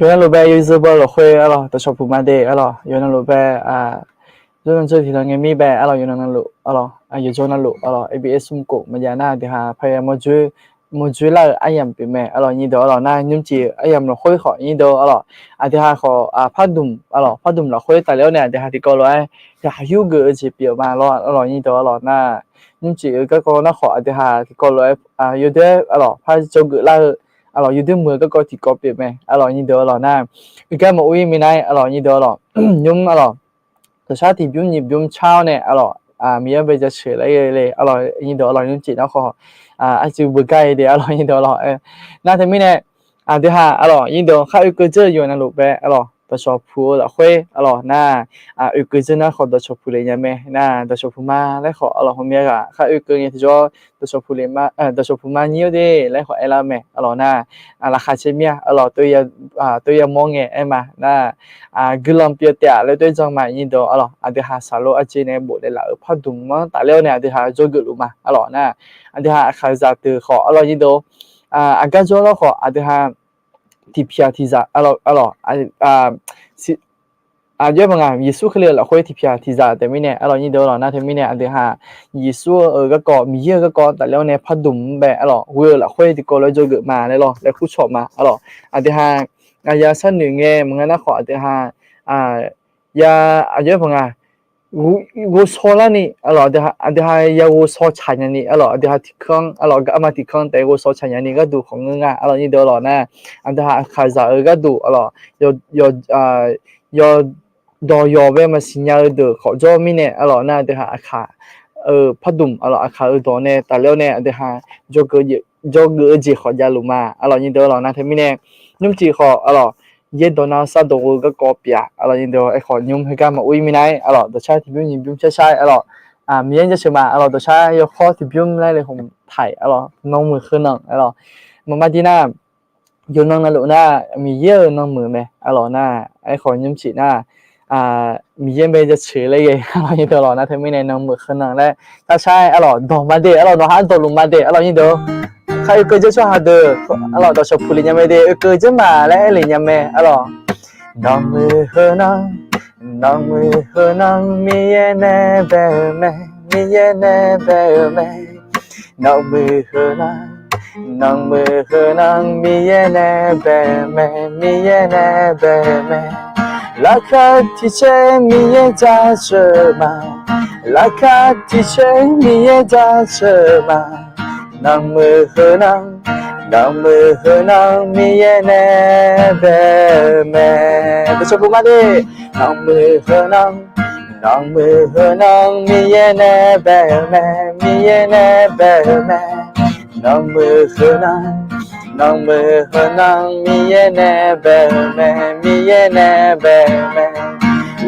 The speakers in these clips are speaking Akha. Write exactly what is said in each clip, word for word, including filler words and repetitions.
Yawqnan luf bae yawzeu baw lafkhoer arlawq, dawqshawq puq ma de arlawq. Yawqnan luf bae, yawqnan dzeur tiqnan ngae mir bae arlawq, yawqnan navluf arlawq, yawqjawr navluf arlawq, A B S smrkhof maqjav nar, aqdui ha parya mawrdzoer, mawrdzoer lar-eu aryamq pyeuf mae arlawq, nyir deuq arlawq. Nar nymrcif-eu aryamq lafkhoer khawf nyir deuq arlawq, aqdui ha khawf pardmq arlawq, pardmq lafkhoer tafler-awr nae aqdui ha tiqkawv lof-aer yawqha yurgeuf-eu jeq pyeuf ma lawr arlawq, nyir deuq arlawq. Nar nymrcif-eu garkawv nar khawf aqdui ha tiqkawv lof-aer yawdoer arlawq par dzawgeuf lar-eu arlawq, yawdoer muiq-eu garkawv tiqkawv pyeuf mae arlawq, nyir deuq arlawq. Nar oegar maqur-ir minav-aer arlawq, nyir deuq arlawq, nymr arlawq, dawqshar tiqbymr nyiq bymr car-awr nae arlawq, Miqyaer-anr bae jaceuq laer ghae le arlawq, nyir deuq arlawq. Nymrcif nar khawf arcuiv beugar-i de arlawq, nyir deuq arlawq. Nar teumirnae aqdui ha arlawq, nyir deuq khar oekeuv dzeur-eu yawqnan luf bae arlawq, dawqshawq puq-eu lafkhoer arlawq nar, oekeuv dzeur nar khawf dawqshawq puq le nya mae. Nar dawqshawq puq ma laer khawf arlawq, hawmya ghaq khar oekeuv ngae tiqjawr dawqshawq puq le ma, dawqshawq puq ma nyir-awr de laer khawf aerlar-eu mae arlawq. Nar laqkhaq caer mir-a arlawq, toeya mawr ngae aer ma. Nar guiqlanq pyeuf taef-a laer doer jan ma, nyir deuq arlawq. Aqdui ha saqlo aqjeq nae bofdaef laf-euq pardmq-anr tafler-awr nae aqdui ha dzawgeuf luf ma arlawq. Nar aqdui ha aqkaqzaq deuq khawf arlawq, nyir deuq aqgar jawr lawr khawf aqdui ha tiqpyaq tiqzaq arlawq, aqjox-aer baq nga Yeqsur Kali-euq lafkhoer tiqpyaq tiqzaq taef mirnae arlawq, nyir deuq arlawq. Nar teumirnae aqdui ha Yeqsur-euq garkawv, Miqyaer-euq garkawv tafler-awr nae pardmq-anr bae arlawq, ghoe-eu lafkhoer tiqkawv lof-aer dzawgeuf ma laer lawr laer kurcawq ma arlawq. Aqdui ha aqya sharnoeq ngae maqnga nar khawf aqdui ha ya aqjox-aer baq nga ghovshaw larni arlawq, aqdui ha ya ghovshaw tsaq nyani arlawq, aqdui ha tiqkanr arlawq, garma tiqkanr taef ghovshaw tsaq nyani gharduq khawf ngeur nga arlawq, nyir deuq arlawq. Nar aqdui ha aqkaqzaq-euq gharduq arlawq, yawdawq yawq bae maqsiq nya-eu deuq khawf jawr mirnae arlawq. Nar aqdui ha aqkaq-euq pardmq arlawq, aqkaq-euq dawq nae tafler-awr nae aqdui ha dzawgeuf-eu jeq khawf javluf ma arlawq, nyir deuq arlawq. Nar teumirnae nymrcif khawf arlawq, yaerdawq nar sardawq-eu garkawv pyeuf-a arlawq, nyir deuq aerkhawf nymr heugar maqur-ir minav-aer arlawq, dawqshar tiqbymr nyiq bymr shar shar-aer arlawq, Miqyaer jaceuq ma arlawq, dawqshar yawkawr tiqbymr laer le hmq taq-iq arlawq, nanmuiq heu nan arlawq. Maqma dir nar yawqnan navluf nar Miqyaer-euq nanmuiq mae arlawq. Nar aerkhawf nymrcif nar Miqyaer bae jaceuq laer ghae arlawq, nyir deuq arlawq. Nar teumirnae nanmuiq heu nan laer tavshar-aer arlawq, dawq ma de arlawq, nawqha-anr dawqluf ma de arlawq, nyir deuq. Khar oekeuv dzeur tsawrhaq deuq arlawq, dawqshawq puq le nya mae de, oekeuv dzeur ma laer aer le nya mae arlawq. Nanmuiq heu nan, nanmuiq heu nan Miqyaer nae bae-euq mae, Miqyaer nae bae-euq mae. Nanmuiq heu nan, nanmuiq heu nan Miqyaer nae bae-euq mae, Miqyaer nae bae-euq mae. Laqkhaq tiqcaer Miqyaer jaceuq ma, laqkhaq tiqcaer Miqyaer jaceuq ma. Nanmuiq heu nan, nanmuiq heu nan Miqyaer nae bae-euq mae. Dawqshawq puq ma de. Nanmuiq heu nan, nanmuiq heu nan Miqyaer nae bae-euq mae, Miqyaer nae bae-euq mae. Nanmuiq heu nan, nanmuiq heu nan Miqyaer nae bae-euq mae, Miqyaer nae bae-euq mae.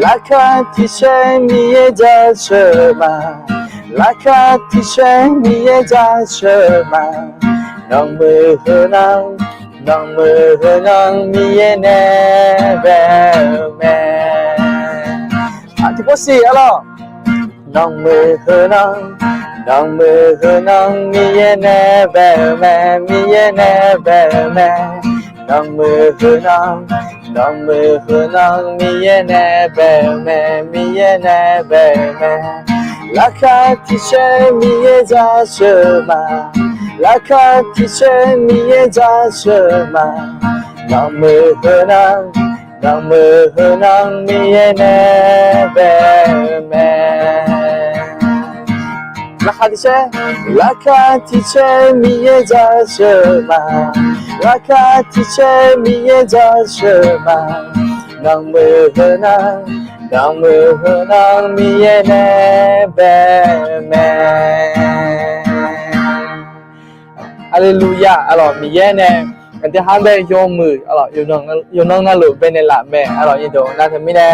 Laqkhaq tiqcaer Miqyaer jaceuq ma, laqkhaq tiqcaer Miqyaer jaceuq ma. Nanmuiq heu nan, nanmuiq heu nan Miqyaer nae bae-euq mae. Aqtiq pov siq arlawq. Nanmuiq heu nan, nanmuiq heu nan Miqyaer nae bae-euq mae, Miqyaer nae bae-euq mae. Nanmuiq heu nan, nanmuiq heu nan Miqyaer nae bae-euq mae, Miqyaer nae bae-euq mae. Laqkhaq tiqcaer Miqyaer jaceuq ma, laqkhaq tiqcaer Miqyaer jaceuq ma. Nanmuiq heu nan, nanmuiq heu nan Miqyaer nae bae-euq mae. Laqkhaq tiqcaer, laqkhaq tiqcaer Miqyaer jaceuq ma, laqkhaq tiqcaer Miqyaer jaceuq ma. Nanmuiq heu nan, nanmuiq heu nan Miqyaer nae bae-euq mae. Haleluya arlawq, Miqyaer nae aqdui ha-anr bae yawmuiq arlawq, yawqnan navluf bae naeqlaf mae arlawq, nyir deuq. Nar teumirnae,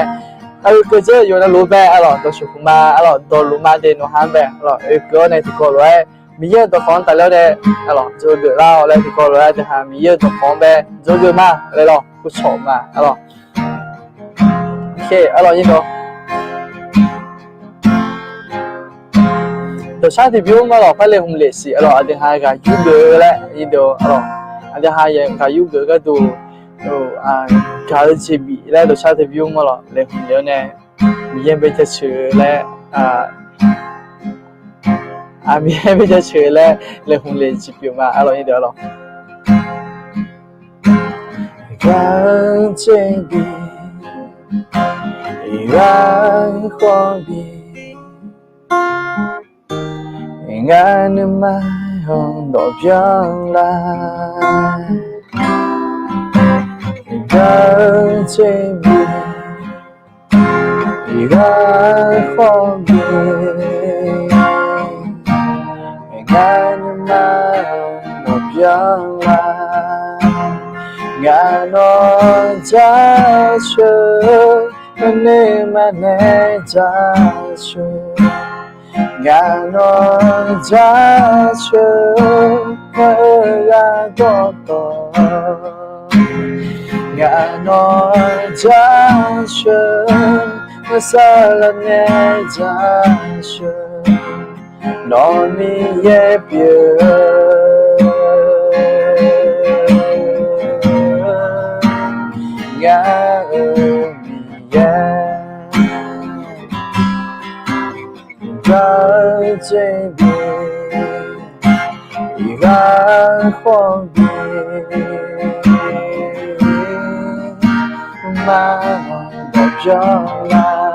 kar oekeuv dzeur yawqnan luf bae arlawq, dawqshawq puq ma arlawq, dawqluf ma de nawqha-anr bae arlawq, oekeuv-awr nae tiqkawv lof-aer Miqyaer-euq dawqkawq-anr tafler-awr nae arlawq, dzawgeuf lar-awq laer tiqkawv lof-aer aqdui ha Miqyaer-euq dawqkawq-anr bae dzawgeuf ma laer lawr, kurcawq ma arlawq. Arlawq, nyir deuq. Dawqshar tiqbymr arlawq, par le hmq lef siq arlawq, aqdui ha ghaq yurgeuf laer, nyir deuq arlawq, aqdui ha ghaq yurgeuf gharduq gaq-eu jeq bif laer dawqshar teu bymr-awr lawq, laeqhmq lef-awr nae Miqyaer bae jaceuq-eu laer, Miqyaer bae jaceuq-eu laer laeqhmq lef jeq pyeuf ma, arlawq, nyirdeuq arlawq. Gaq-eu jeq bif, iq ghaq khawf bif, ngar nuima-anr dawqbyan lar. Gaq-eu jeq bif, iq ghaq khawf bif, ngar nuima-anr dawqbyan lar. Ngar nawq jaceuq, ngar nuima nae jaceuq. Ngar nawq jaceuq, ngar-eu ghaq dawqtawv. Ngar nawq jaceuq, ngar saqlaq nae jaceuq. Nawr Miqyaer pyeuf, ngar-eu Miqyaer. Gaq-eu jeq bif, iq ghaq khawf bif, ngar nuima-anr dawqbyan lar.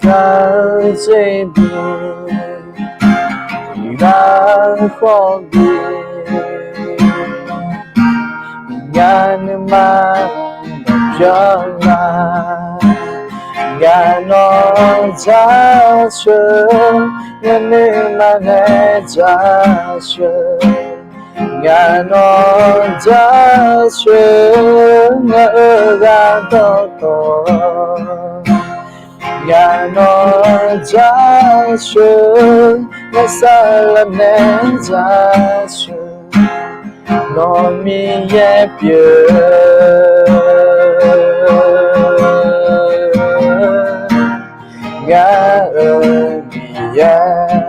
Gaq-eu jeq bif, iq ghaq khawf bif, ngar nuima-anr dawqbyan lar. Ngar nawq jaceuq, ngar nuima nae jaceuq. Ngar nawq jaceuq, ngar-eu ghaq dawqtawv. Ngar nawq jaceuq, ngar saqlaq nae jaceuq. Nawr Miqyaer pyeuf, ngar-eu Miqyaer.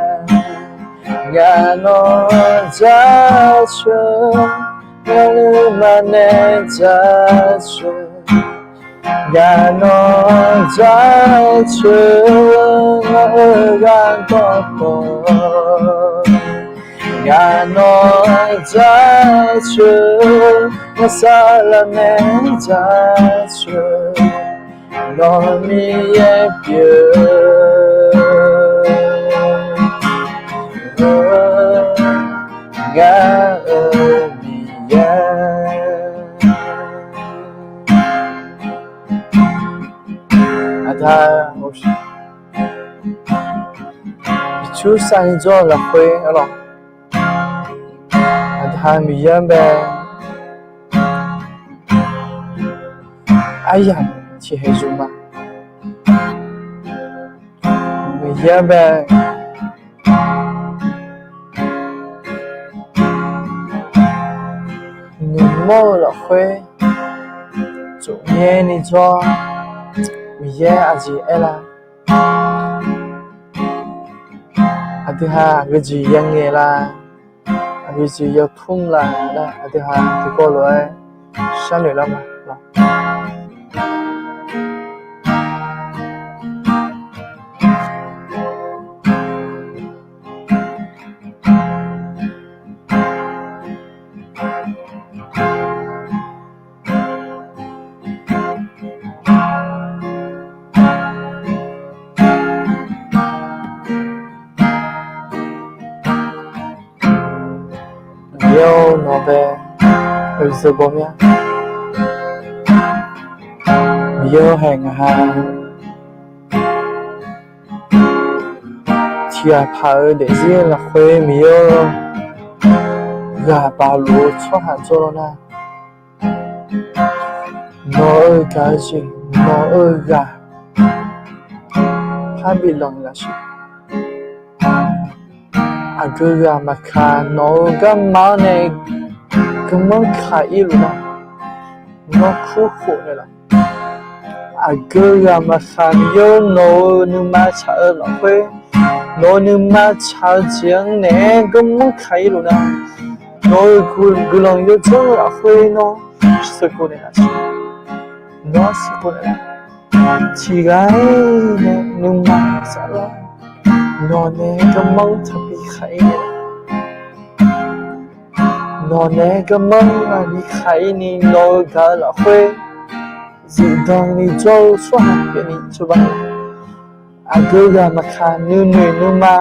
Ngar nawq jaceuq, ngar nuima nae jaceuq. Ngar nawq jaceuq, ngar-eu ghaq dawqtawv. Ngar nawq jaceuq, ngar saqlaq nae jaceuq. Nawr Miqyaer pyeuf, ngar-eu Miqyaer. Aqda, ircur sar-ni jawr-eu lafkhoer arlawq, aqda Miqyaer-anr bae aryamq tiqhaeq zmq ma. Miqyaer-anr bae noeqmawr-eu lafkhoer tsofngae ni jawr, Miqyaer aqjeq aerlar, aqdui ha aqgeujeq yangaeq la, aqgeujeq yawtmr la laer aqdui ha tiqkawv lof-aer sharnoeq lar ma. Miqyaer-or, nawq bae oeqzeu baw mya. Miqyaer-or, haeq ngaq ha tiqghaq paq-eu daefzir lafkhoer Miqyaer-or, ghaq baqlof-eu tsawrhaq jawr lawr nar, nawq-euq gaq-eu jeq, nawq-euq ghaq parbi lanq lafshuif. Aqgeu ghaq maqkaq, nawq-euq garma-anr nae garmanr kaq-ir luf nar, nawr kurkhof naeqlaf. Aqgeu ghaq maqkaq, Miqyaer-or, nawq-euq nuima tsaq-eu lafkhoer, nawq-euq nuima tsaq-eu jeq-anr naeq-aer garmanr kaq-ir luf nar, Nawq-euq guiqlanq yawdzanr-eu lafkhoer nawr sheuqkhof naeqlaf siq. Nawr sheuqkhof naeqlaf. Tiqghaq-ir nae nuima saflar, nawq nae garmanr taqbi khaq-ir nae, nawq nae garmanr maqbi khaq-ir ni nawq-eu gaq-eu lafkhoer zifdan ni jawr-eu tsawrhaq pyeuf ni tsawrba, aqgeu ghaq maqkaq nuinoeq nuima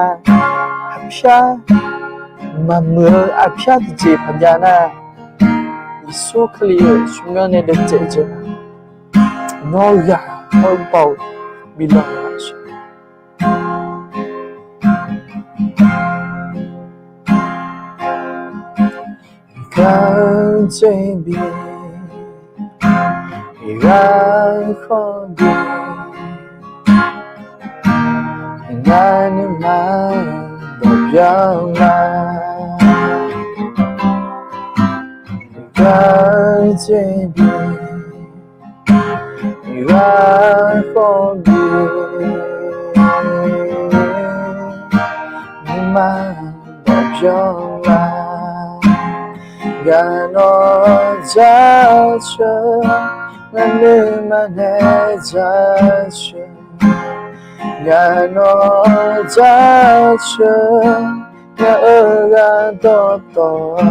aqpyar maqmuiq-eu aqpyar tiqjeq paqjav nar, Yeqsur Kali-euq tsawrmyanr nae daeqcaev jeq ma. Nawr ghaq hawr baoq biflanq laf-eu siq. Gaq-eu jeq bif, iqghaq khawf bif, ngar nuima dawqbyan ma. Gaq-eu jeq bif, iqghaq khawf bif, nuima dawqbyan ma. Gaq nawr jaceuq, ngar nuima nae jaceuq. Gaq nawr jaceuq, ngaq-euq ghaq dawqtawv.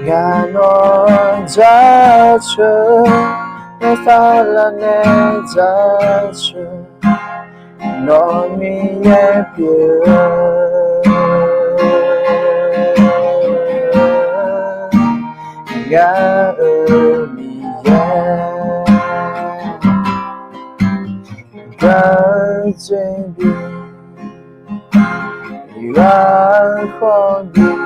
Gaq nawr jaceuq, ngaq saflar nae jaceuq. Nawr Miqyaer pyeuf-eu, ngaq-euq Miqyaer. Gaq-eu jeq bif, iqghaq khawf bif,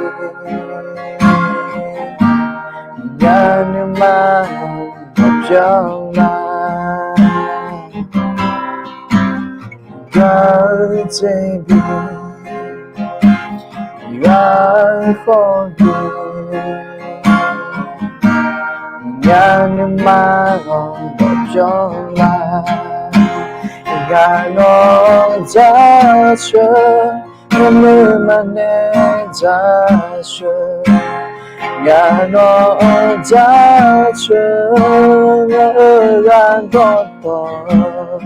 ngar nuima dawqbyan ma. Gaq-eu jeq bif, iqghaq khawf bif, ngar nuima dawqbyan ma. Gaq nawr jaceuq, ngaq nuima nae jaceuq. Gaq nawr jaceuq, ngaq-euq ghaq dawqtawv.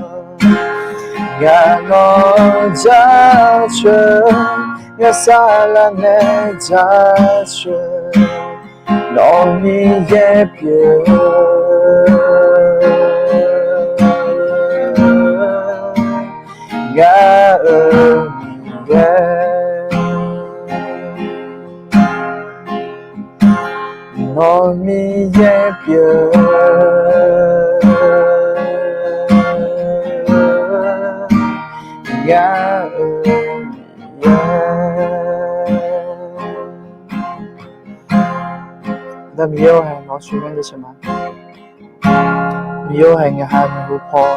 Gaq nawr jaceuq, ngaq saflar nae jaceuq. Nawr Miqyaer pyeuf-eu, ngaq-euq Miqyaer. Nawr Miqyaer pyeuf-eu, ngaq-euq Miqyaer. Aqda Miqyaer-or, haiq nawq-anr sheuqghae-eu jeq ma. Miqyaer-or, haiq ngaqha nymq-mr paw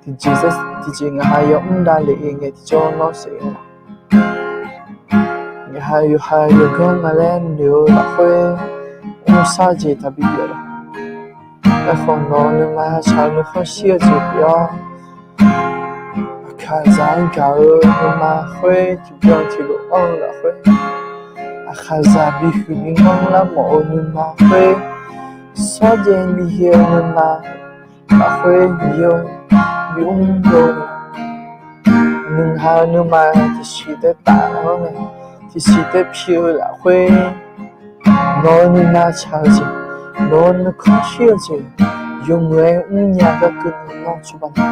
tiqjeq, tiqjeq ngaqha yawmr davlef-eu ngae tiqjawr nawr saef-aer laf. Ngaqha yawqha yawqganr nga laer noeq-eu lafkhoer mrshar jeq taqbi pyeuf laf. Aerkhawf nawq-eu nuima shaq-eu nuikhanr shir-eu jeq pyeuf-awr, aqkaqzaq-anr gaq-eu nuima khoer tiqbyan tiqlof anr-eu lafkhoer, aqkaqzaq bihuiq bi nganr lar mawf-eu nuima khoer, shawrjaev bi ghae-eu nuima lafkhoer Miqyaer-or, bi mr-eu nuima, nuima tiqsiq taef taf-anr nae tiqsiq taef pi-eu lafkhoer, nawq-eu nuima tsaq-eu jeq, nawq-eu nuikhanr shir-eu jeq, yawmuiq-aer mrnya gar keuvni nawr cawba naeq,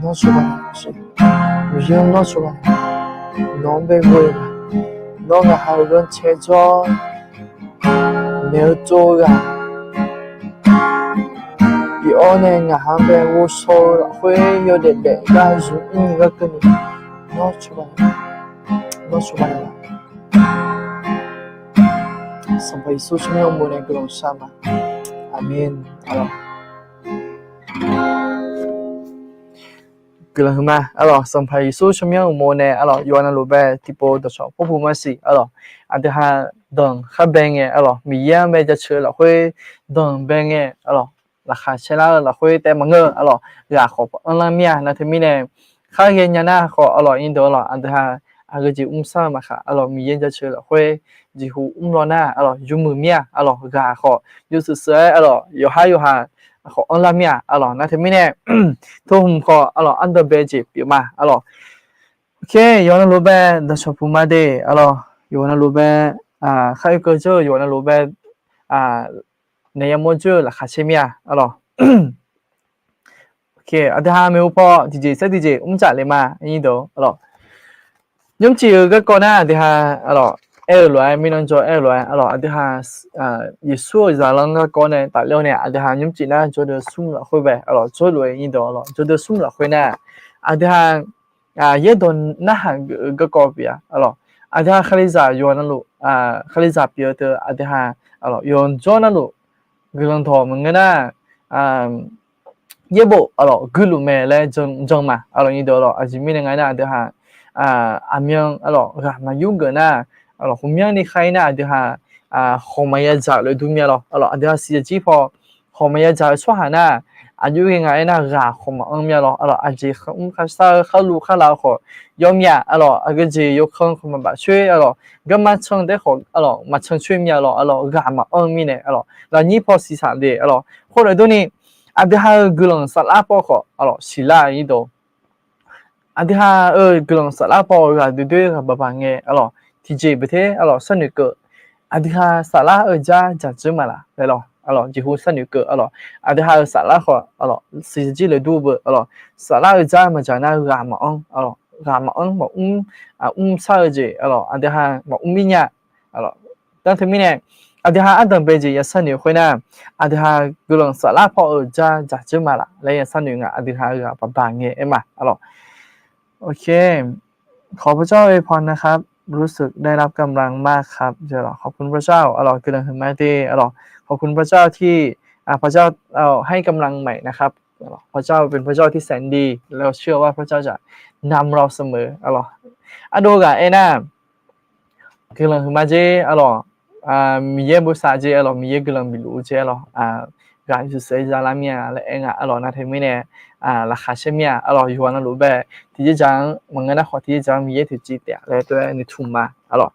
nawr cawba naeq-awq siq. Miqyaer-or, nawr cawba naeq, nawq-anr bae ghoe-eu ma. Nawr ngaqha-euq ghanrcae jawr-awr, maeq-eu tsov-eu ghaq pyeuf-awr nae ngaqha-anr bae ghovshaw-eu lafkhoer yawdaef daef gar zmq mrnya gar keuvni nawr cawba naeq, nawr cawba naeq. Sanqpaq Yeqsur tsawrmyanr uqmov nae guiqlanq shar ma. Aqmeq. Arlawq, guiqlanq huiqma. Arlawq, Sanqpaq Yeqsur tsawrmyanr uqmov nae arlawq yawqha navluf bae tiqpov dawqcawq pawrpuq maqsiq arlawq, aqdui ha danq khar bae ngae arlawq, Miqyaer-anr bae jaceuq-eu lafkhoer danq bae ngae arlawq, laqkhaq caelar-eu lafkhoer taef maqngeur-eu arlawq, ghaq khawf anrlar mir-a. Nar teumirnae khar ghaenya nar khawf arlawq, irdeuq arlawq, aqdui ha aqgeujeq mrshar-eu maqkhaq, aqlawq, Miqyaer jaceuq lafkhoer jeqhu mr law nar, aqlawq, yawmuiq mir-a, aqlawq, ghaq khawf yawshuif shuif-aer, aqlawq, yawqhar yawqha khawf anr lar mir-a, aqlawq, nar teumirnae, tawhmq khawf, aqlawq, ardanqbae jeq pyeuf ma, aqlawq. Yawqghaq navluf bae daqcawq puq ma de, aqlawq, yawqghaq navluf bae, khar oekeuv jawr-eu yawqghaq navluf bae, naeq yamawr jawr-eu laqkhaq caer mir-a, aqlawq. Aqdui ha maeqhu paw tiqjeq saer tiqjeq mrjaf le ma, aqlawq. Nymrcif-eu garkawv nar aqdui ha, aqlawq, aer-eu lof-aer, mirnan jawr aer-eu lof-aer, aqlawq, aqdui ha, Yeqsur-euq zaqlanr garkawv nae tafler-awr nae aqdui ha nymrcif nar jawrduq smr lafkhoer bae, aqlawq, jawrluf-eu, aqlawq, jawrduq smr lafkhoer nar, aqdui ha yaerdawq narhaq geuf-eu garkawv pyeuf-a, aqlawq. Aqdui ha Kalizaq yawqghaq navluf, Kalizaq pyeuf-eu teu aqdui ha, aqlawq, yawqjawr navluf guiqlanq dawq maqngeur nar, yaerbof, aqlawq, guiluf mae laer jan ma, aqlawq, nyiq deuq, aqlawq. Aqjeq mirnae nga aernar aqdui ha, aqmyan, aqlawq, ghaq maqyur geuf nar, aqlawq, ghawqmyanrni khar-ir nar aqdui ha, khawq maqya dzaq-euq lof dur mir-a lawr, aqlawq. Aqdui ha siqyaqjir paw khawq maqya dzaq-eu tsawrhaq nar, aqjox ghae nga aernar ghaq khawq maqanr mir-a lawr, aqlawq. Aqjeq kharmr kharshar-eu kharluv kharlav-eu khawf yawmya, aqlawq. Aqgeujeq yawkan khawq maqbaf coer, aqlawq. Garma can taef khawf, aqlawq, maqcan coer mir-a lawr, aqlawq. Ghaq maqanr mirnae, aqlawq, lafnyir paw siqsaq de, aqlawq. Khoerlof durni, aqdui ha-euq guiqlanq saflar paw khawf, aqlawq, siqlar-eu aqdui ha-euq guiqlanq saflar paw ghaq doer doer ghaq baq baq ngae, aqlawq, tiqjeq baqter, aqlawq, sharnoeq keuv. Aqdui ha saflar-eu jar dzaq dzeur ma laf laer lawr, aqlawq, jeqhu sharnoeq keuv, aqlawq. Aqdui ha-euq saflar khawf, aqlawq, siqyaqjir lof dur beu, aqlawq. Saflar-eu jar maqdzaq nar ghaq maqanr, aqlawq, ghaq maqanr, maqmr, mrshar-eu jeq, aqlawq, aqdui ha maqmr mir nya, aqlawq. Nar teumirnae, aqdui ha ardanqbae jeq ya sharnoeq khoer nar, aqdui ha guiqlanq saflar paw-euq jar dzaq dzeur ma laf laer ya sharnoeq nga, aqdui ha ghaq baq baq ngae aer ma, aqlawq. ขอพระเจ้าอวยพรนะครับ รู้สึกได้รับกำลังมากครับ เจ้าเหรอ ขอบคุณพระเจ้า เออเหรอ กำลังหือมาเต เออเหรอ ขอบคุณพระเจ้าที่ อ่า พระเจ้า เอ่อ ให้กำลังใหม่นะครับ เออเหรอ พระเจ้าเป็นพระเจ้าที่แสนดี เราเชื่อว่าพระเจ้าจะนำเราเสมอ เออเหรอ Ardov ghaq aernar, guiqlanq huiqma jer, aqlawq, Miqyaer bosav jer, aqlawq, Miqyaer guiqlanq bifluf-eu jer, aqlawq, ghaq yawshuif shuif-aer zalar mir-a laer aer nga, aqlawq. Nar teumirnae, laqkhaq caer mir-a, aqlawq, yawqghaq navluf bae tiqjeq dzaq-anr maqngeur nar khawf tiqjeq dzaq-anr Miqyaer toeqciv taef-a laer tov-aer noeqtmq ma, aqlawq.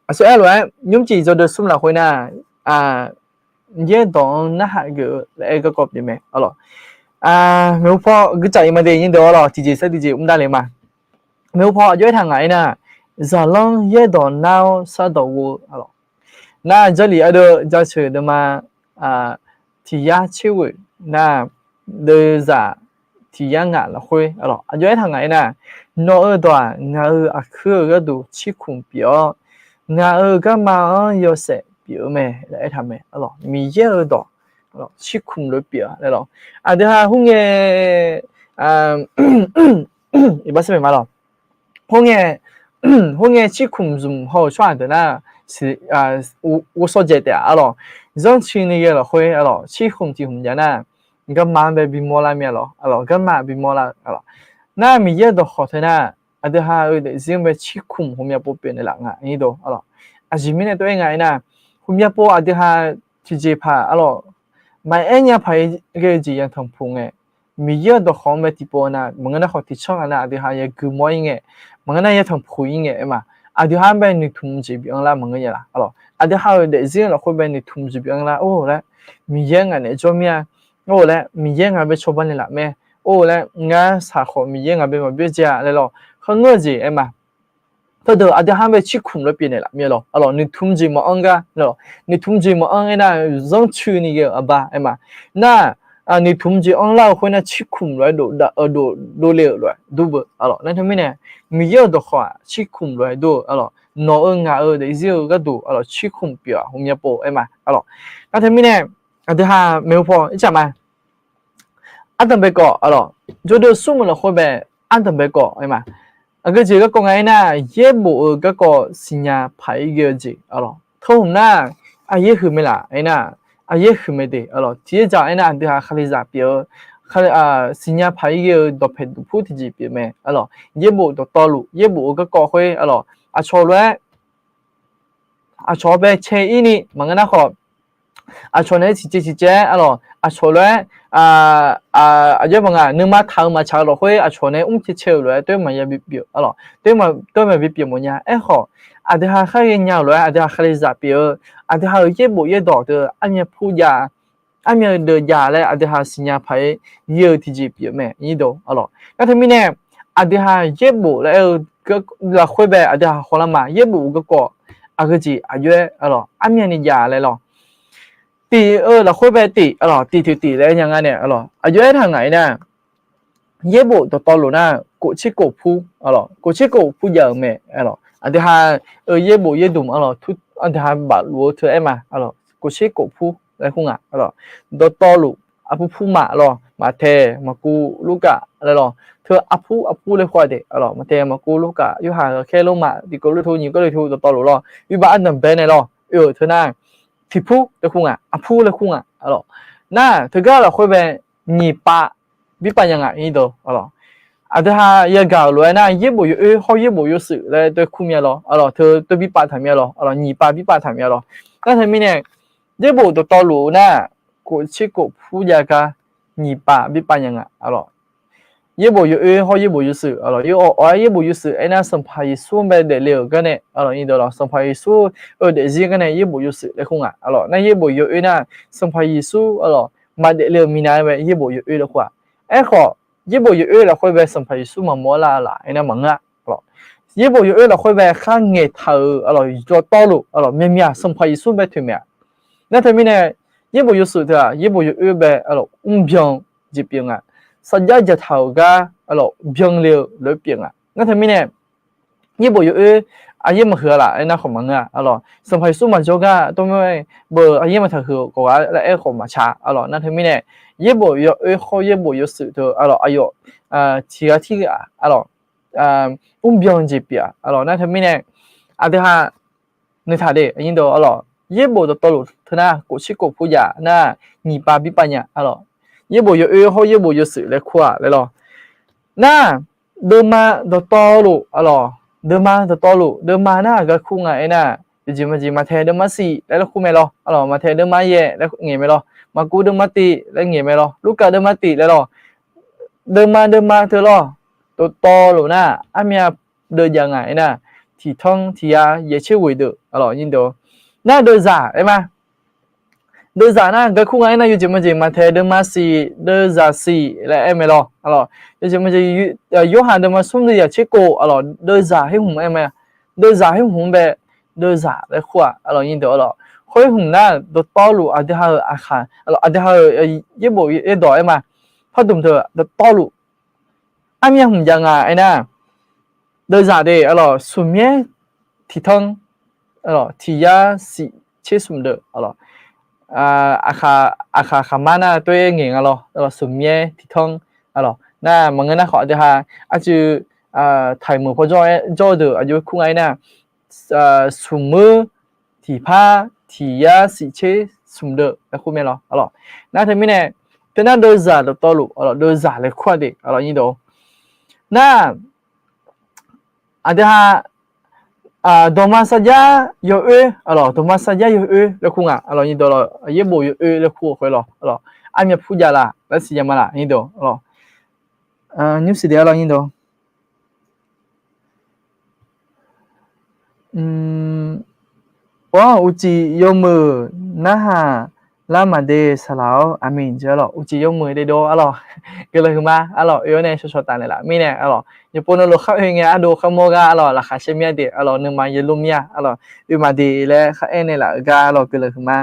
Aqsur aer lof-aer nymrcif jawrduq smr lafkhoer nar, yaerdawq-anr narhaq geuf-eu laer aer garkawv pyeuf mae, aqlawq. Maeqhu paw guiqcaf iq ma de nyir deuq, aqlawq, tiqjeq saer tiqjeq mr dar le ma. Maeqhu paw aqjox aertaq ngaq aernar, zaqlanr yaerdawq nar-awr shardawq gho-eu, aqlawq, nar Jarlif ardeuv jaceuq deuvma tiq yar tser ghoeq nar, deuvzaq tiq yar ngaq lafkhoer, aqlawq, aqjox aertaq ngaq aernar, nawq-eu dawq-aq ngaq-euq aqkuir-euq gharduq cirkumq pyeuf-awr, ngaq-euq garma-anr yawshaef pyeuf-eu mae laer aertaq mae, aqlawq. Miqyaer-euq dawq cirkumq lof pyeuf-a laer lawq. Aqdui ha khoerngae, iqbax sar maeq ma lawq. Khoerngae, khoerngae cirkumq zmq haw-euq tsawrhaq deuq nar, ghovshaw dzaeq taef-a, aqlawq. Zanrcuini ghae lafkhoer, aqlawq, cirkumq tiq hmq jav nar, garma-anr bae bimawr lar mir-a lawq, aqlawq, garma bimawr lar-eu, aqlawq. Nar Miqyaer-euq dawqkhawq teu nar, aqdui ha-euq daefzir-anr bae cirkumq ghawqmya pov pyeuf naeqlaf nga, aqlawq. Aqjeq mirnae tov-aer nga aernar, ghawqmya pov aqdui ha tiqjeqpaq, aqlawq, maqaer nya paq-aer ghae-eu jeq yatanq puq ngae, Miqyaer-euq dawqkhawq-anr bae tiqpov nar, maqngeur nar khawf tiqcanr nga nar aqdui ha yagui mawr-ir ngae, maqngeur nar yatanq puq-ir ngae aer ma. Aqdui ha-anr bae noeqtmq jeq bi anr lar maqngeur nya laf, aqlawq. Aqdui ha-euq daefzir lafkhoer bae noeqtmq jeq bi anr lar, or laer, Miqyaer ngaq naeq jawr mir-a, or laer, Miqyaer ngaq bae cawba naeqlaf mae, or laer, ngar saq khawf Miqyaer ngaq bae maqbyaer dzae-a laer lawq, kharngeur-eu jeq aer ma. Teudeuq aqdui ha-anr bae cirkumq lof pyeuf naeqlaf mir-a lawq, aqlawq, noeqtmq jeq maqanr gar, noeqtmq jeq maqanr aernar, zanrcuini ghae-euq aqbar aer ma. Nar, noeqtmq jeq anrlar-eu khoernar cirkumq lof-aer dov, dovle-euq lof-aer dur beu, aqlawq. Nar teumirnae, Miqyaer-euq dawqkhawq-aq cirkumq lof-aer dur-eu, aqlawq, nawq-euq ngaq-euq daefzir-eu gharduq, aqlawq, cirkumq pyeuf-aq ghawqmya pov aer ma, aqlawq. Nar teumirnae, aqdui ha maeqhu paw ircaf ma. Ardanqbae kawv, aqlawq, jawrduq smrmuiq lafkhoer bae ardanqbae kawv aer ma. Aqgeu jeq garkawv nga aernar, yaerbof-eu garkawv siqnya paq-ir ghae-eu jeq, aqlawq, tawhmq nar, aqyaer huiq mae laf aernar, aqyaer huiq mae de, aqlawq. Tiqjeq dzaq aernar aqdui ha Kalizaq pyeuf-eu, siqnya paq-ir ghae-eu dawqpaeq duqpur tiqjeq pyeuf mae, aqlawq. Yaerbof dawqtawvluf, yaerbof-eu garkawv khoer, aqlawq, aqcawq lof-aer aqcawq bae cae-ir ni maqngeur nar khawf, Aqcawq nae ciqcaev ciqcaev-aer arlawq, aqcawq lof-aer, aqjox baq nga, nuima taq-eu maqtsaq-eu lafkhoer aqcawq nae mrcae cae-euq lof-aer toer maqya bipyeuf arlawq, toer ma, toer maqbi pyeuf mawf nya. Aerkhawf, aqdui ha khar ghaenya-euq lof-aer aqdui ha khaqlezaq pyeuf-eu, aqdui ha-euq yaerbof yaerdawq deuq armyav pur jav, armyav-eu deuq jav laer aqdui ha siqnya paq-aer yaer-eu tiqjeq pyeuf mae, nyir deuq arlawq. Nar teumirnae, aqdui ha yaerbof laer aer-eu lafkhoer bae aqdui ha khawqlar ma yaerbof-eu garkawv aqgeu jeq aqjox-aer arlawq, armyav ni jav laer lawq. Tif-eu lafkhoer bae tif arlawq, tif toeq tif laer nya nga nae arlawq, aqjox-aer taq ngaq-ir nar, yaerbof dawqtawvluf nar, kof tser kof pur arlawq, kof tser kof pur jav-euq mae arlawq. Aqdui ha-euq yaerbof yaerdmq arlawq, aqdui ha bafluf-eu teu aer ma arlawq, kof tser kof pur laer kur nga arlawq. Dawqtawvluf aqpur pur ma lawq, Maqtaeq, Maqkuv, Lurkaf laer lawq, teu aqpur aqpur laer kur-a de arlawq. Maqtaeq, Maqkuv, Lurkaf, Yorhaq, Ghaqkhaer, Lormav, Tiqkawv, Lurto, Nyiq Gawrliqtu, dawqtawvluf lawq, iqbax ardanq bae nae lawq, oe-euq teu nar, tiq pur laer kur nga, aqpur laer kur nga arlawq. Nar teugar lafkhoer bae nyiq pav birpav nya nga, nyir deuq arlawq. Aqdui ha yagaq-euq lof-aer nar, yaerbof yawoer hawr yaerbof yawshuif laer toer kur myav lawq arlawq, teu toer birpav taq myav lawq arlawq, nyiq pav birpav taq myav lawq. Nar teumirnae, yaerbof dawqtawvluf nar, kof tser kof pur jav gar nyiq pav birpav nya nga arlawq. Yaerbof yawoer hawr yaerbof yawshuif arlawq, yaerbof yawoer hawr yaerbof yawshuif aernar, Sanqpaq Yeqsur-anr bae daefle-euq gar nae arlawq, nyir deuq lawq, Sanqpaq Yeqsur-euq daefzir gar nae yaerbof yawshuif laer kur nga arlawq. Nar yaerbof yawoer nar, Sanqpaq Yeqsur arlawq maqdaef le-euq minav-aer bae yaerbof yawoer laer kur-aq. Aerkhawf, yaerbof yawoer lafkhoer bae Sanqpaq Yeqsur maqmawr lar-a laf aernar maqngeur-a arlawq. Yaerbof yawoer lafkhoer bae khar ngaeqtaq-euq arlawq, dawqtawvluf arlawq, myaqmyaq Sanqpaq Yeqsur bae toeq mae-aq. Nar teumirnae, yaerbof yawshuif teu-aq yaerbof yawoer bae arlawq mrbyan jeq pyeuf nga. Sarjax dzaqtaq-euq gar arlawq byanle-eu lof-aer pyeuf nga. Nar teumirnae, yaerbof yawoer aqyaer maqhuiq-a laf aernar khawf maqngeur-a arlawq. Sanqpaq Yeqsur maqjawr gar tawrmawr-aer beu aqyaer maqtaq huiq-eu khawf gar laer aer khawf maqtsaq arlawq. Nar teumirnae, yaerbof yawoer hawr yaerbof yawshuif teu arlawq aqyawf tiq ghaq tirghaq arlawq mrbyan jeq pyeuf-a arlawq. Nar teumirnae, aqdui ha noeqtaq de, arlawq, yaerbof dawqtawvluf teu nar, kof tser kof pur jav nar, nyiq pav birpav nya arlawq. Yaerbof yawoer hawr yaerbof yawshuif laer kur-aq laer lawq. Nar, deuvma dawqtawvluf arlawq, deuvma dawqtawvluf, deuvma nar aqgar kur nga aernar, yawqjeq maqjeq Maqtaeq deuvma shif laer laer kur mae lawq arlawq, Maqtaeq deuvma yaeq laer ngaeq mae lawq, Maqkuv deuvma tif laer ngaeq mae lawq, Lurkaf deuvma tif laer lawq. Deuvma deuvma teu lawq, dawqtawvluf nar armyav deuv jav nga aernar, tiq tanr tiq yar yaeq tser ghoeq deuq arlawq, nyir deuq. Nar deuvzaq aer ma. Deuvzaq nar gar kur nga aernar, yawqjeq maqjeq Maqtaeq deuvma shif deuvzaq shif laer aer mae lawq arlawq. Yawqjeq maqjeq Yorhaq deuvma smr deuv yaq tser kof arlawq, deuvzaq her hmq aer mae. Deuvzaq her hmq-anr bae deuvzaq laer kur-aq arlawq, nyir deuq arlawq. Khoer hmq nar dawqtawvluf aqdui ha-euq aqkaq, aqdui ha-euq yaerbof yaerdawq aer ma. Pardmq teu dawqtawvluf armyav hmq jav nga aernar, deuvzaq de arlawq, smqmyaer tiq tanr tiq yar shif tser smq deuq arlawq. Aqkaq khaqmar nar toer ngaeq nga lawq, smqmyaer tiq tanr arlawq. Nar maqngeur nar khawf aqdui ha aqcuiv taiq meuq paw jawr-aer jawr-eu deuq aqjox kur nga aernar, smq meuq tiq par tiq yar shif tser smq deuq laer kur mae lawq arlawq. Nar teumirnae, teunar deuvzaq dawqtawvluf arlawq, deuvzaq laer kur-aq de arlawq, nyir deuq. Nar aqdui ha dawqma sarjax yawoer arlawq, dawqma sarjax yawoer laer kur nga arlawq, nyir deuq arlawq, yaerbof yawoer laer kur-eu khoer lawq arlawq, armyav pur jav laf laer siqnya ma laf, nyir deuq arlawq. Nymr siqde arlawq, nyir deuq. Or, uqcif yawmuiq narhaq lar maqde saqlaq-awr, aqmeq jeq arlawq, uqcif yawmuiq de dov arlawq, guiqlanq huiqma arlawq, oe-awr nae shawshawq taf naeqlaf mirnae arlawq, yawqpov navluf khar oe ngae ardov khar mawr gar arlawq, laqkhaq caer myav de arlawq, nuima yalor mir-a arlawq, oe maqde laer khar aer naeqlaf-euq gar arlawq, guiqlanq huiqma.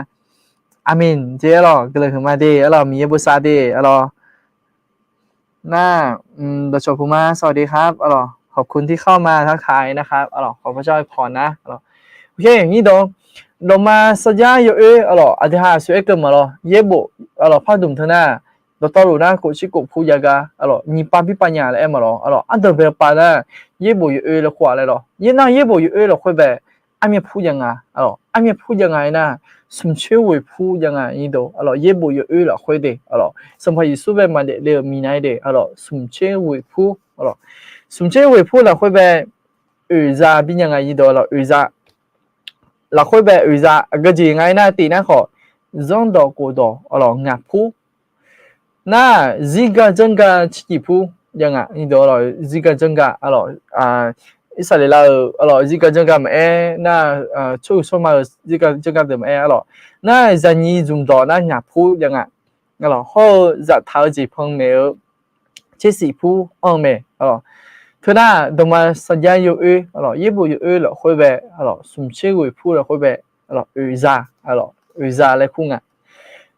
Aqmeq jeq arlawq, guiqlanq huiqma de arlawq, Miqyaer bosav de arlawq. 那，嗯， ดอกจอก ภูมิมา สวัสดีครับ arlawq, ขอบคุณที่เข้ามาทักทายนะครับ arlawq, ขอพระเจ้าอวยพรนะ arlawq. Oke, nyir dawq, dawqma sarjax yawoer arlawq, aqdui ha aqsur aer keuv maqlawr, yaerbof arlawq, pardmq teu nar, dawqtawvluf nar kof tser kof pur jav gar arlawq, nyiq pav birpav nya laer aer maqlawr arlawq, ardanqbae pav nar, yaerbof yawoer laer kur-aq laer lawq. Yaer nar yaerbof yawoer lafkhoer bae, armyav pur jav nga arlawq, armyav pur jav nga aernar, smq tser ghoeq pur jav nga, nyir dawq arlawq, yaerbof yawoer lafkhoer de arlawq, Sanqpaq Yeqsur bae maqdaef le-euq minav-aer de arlawq, smq tser ghoeq pur arlawq, smq tser ghoeq pur lafkhoer bae, oeqza bi nya nga, nyir dawq arlawq, oeqza lafkhoer bae oeqza aqgeu jeq nga aernar, tif nar khawf, zanrdawq khofdawq, aqlawq, ngaq pur. Nar, zirga janrga circif pur jav nga, nyirdeuq, aqlawq, zirga janrga, aqlawq, Irsaqleqlav-euq, aqlawq, zirga janrga maqaer, nar, tsawrhaq tsawrma-euq zirga janrga deuq maqaer, aqlawq, nar, zaqnyiq zmqdawq nar ngaq pur jav nga, aqlawq, hawr-eu zaftaq-eu jeq panmaeq-eu tsersiq pur anr-eu mae, aqlawq. Teunar, dawqma sarjax yawoer, aqlawq, yaerbof yawoer lafkhoer bae, aqlawq, smq tser ghoeq pur lafkhoer bae, aqlawq, oeqza, aqlawq, oeqza laer kur nga.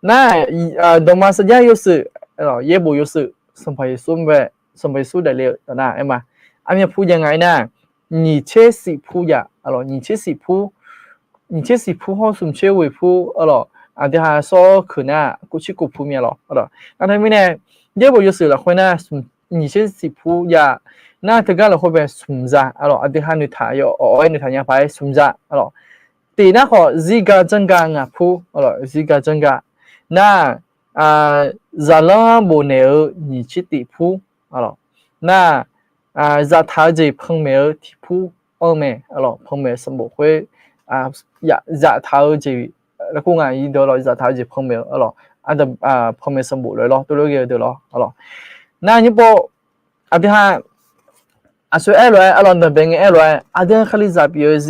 Nar, dawqma sarjax yawshuif, aqlawq, yaerbof yawshuif, Sanqpaq Yeqsur bae, Sanqpaq Yeqsur daefle-eu nar aer ma. Armyav pur jav nga aernar, nyiq tser siq pur jav, aqlawq, nyiq tser siq pur, nyiq tser siq pur hawr smq tser ghoeq pur, aqlawq, aqdui ha sawr keuq nar kov tser kov pur mir-a lawr, aqlawq. Nar teumirnae, yaerbof yawshuif lafkhoer nar, nyiq tser siq pur jav, nar teugar lafkhoer bae smq za, aqlawq, aqdui ha noeqtaq yawawq-aer noeqtaq nya paq-aer smq za, aqlawq. Tiq nar khawf zirga janrga ngaq pur, aqlawq, zirga janrga. Nar, zaqlanr bofnaeq-eu nyiq tser tiq pur, aqlawq. Nar, zaftaq-eu jeq panmaeq-eu tiq pur anr mae, aqlawq, panmaeq sanqbof khoer, zaftaq-eu jeq, laer kur nga, nyirdeuq, aqlawq, zaftaq-eu jeq panmaeq-eu, aqlawq, panmaeq sanqbof lof-aer lawr, tov lof ghae-eu deuq lawr, aqlawq. Nar nymr pov, aqdui ha, aqsur aer lof-aer, aqlawq, danqbae ngae aer lof-aer, aqdui ha Kalizaq pyeuf-eu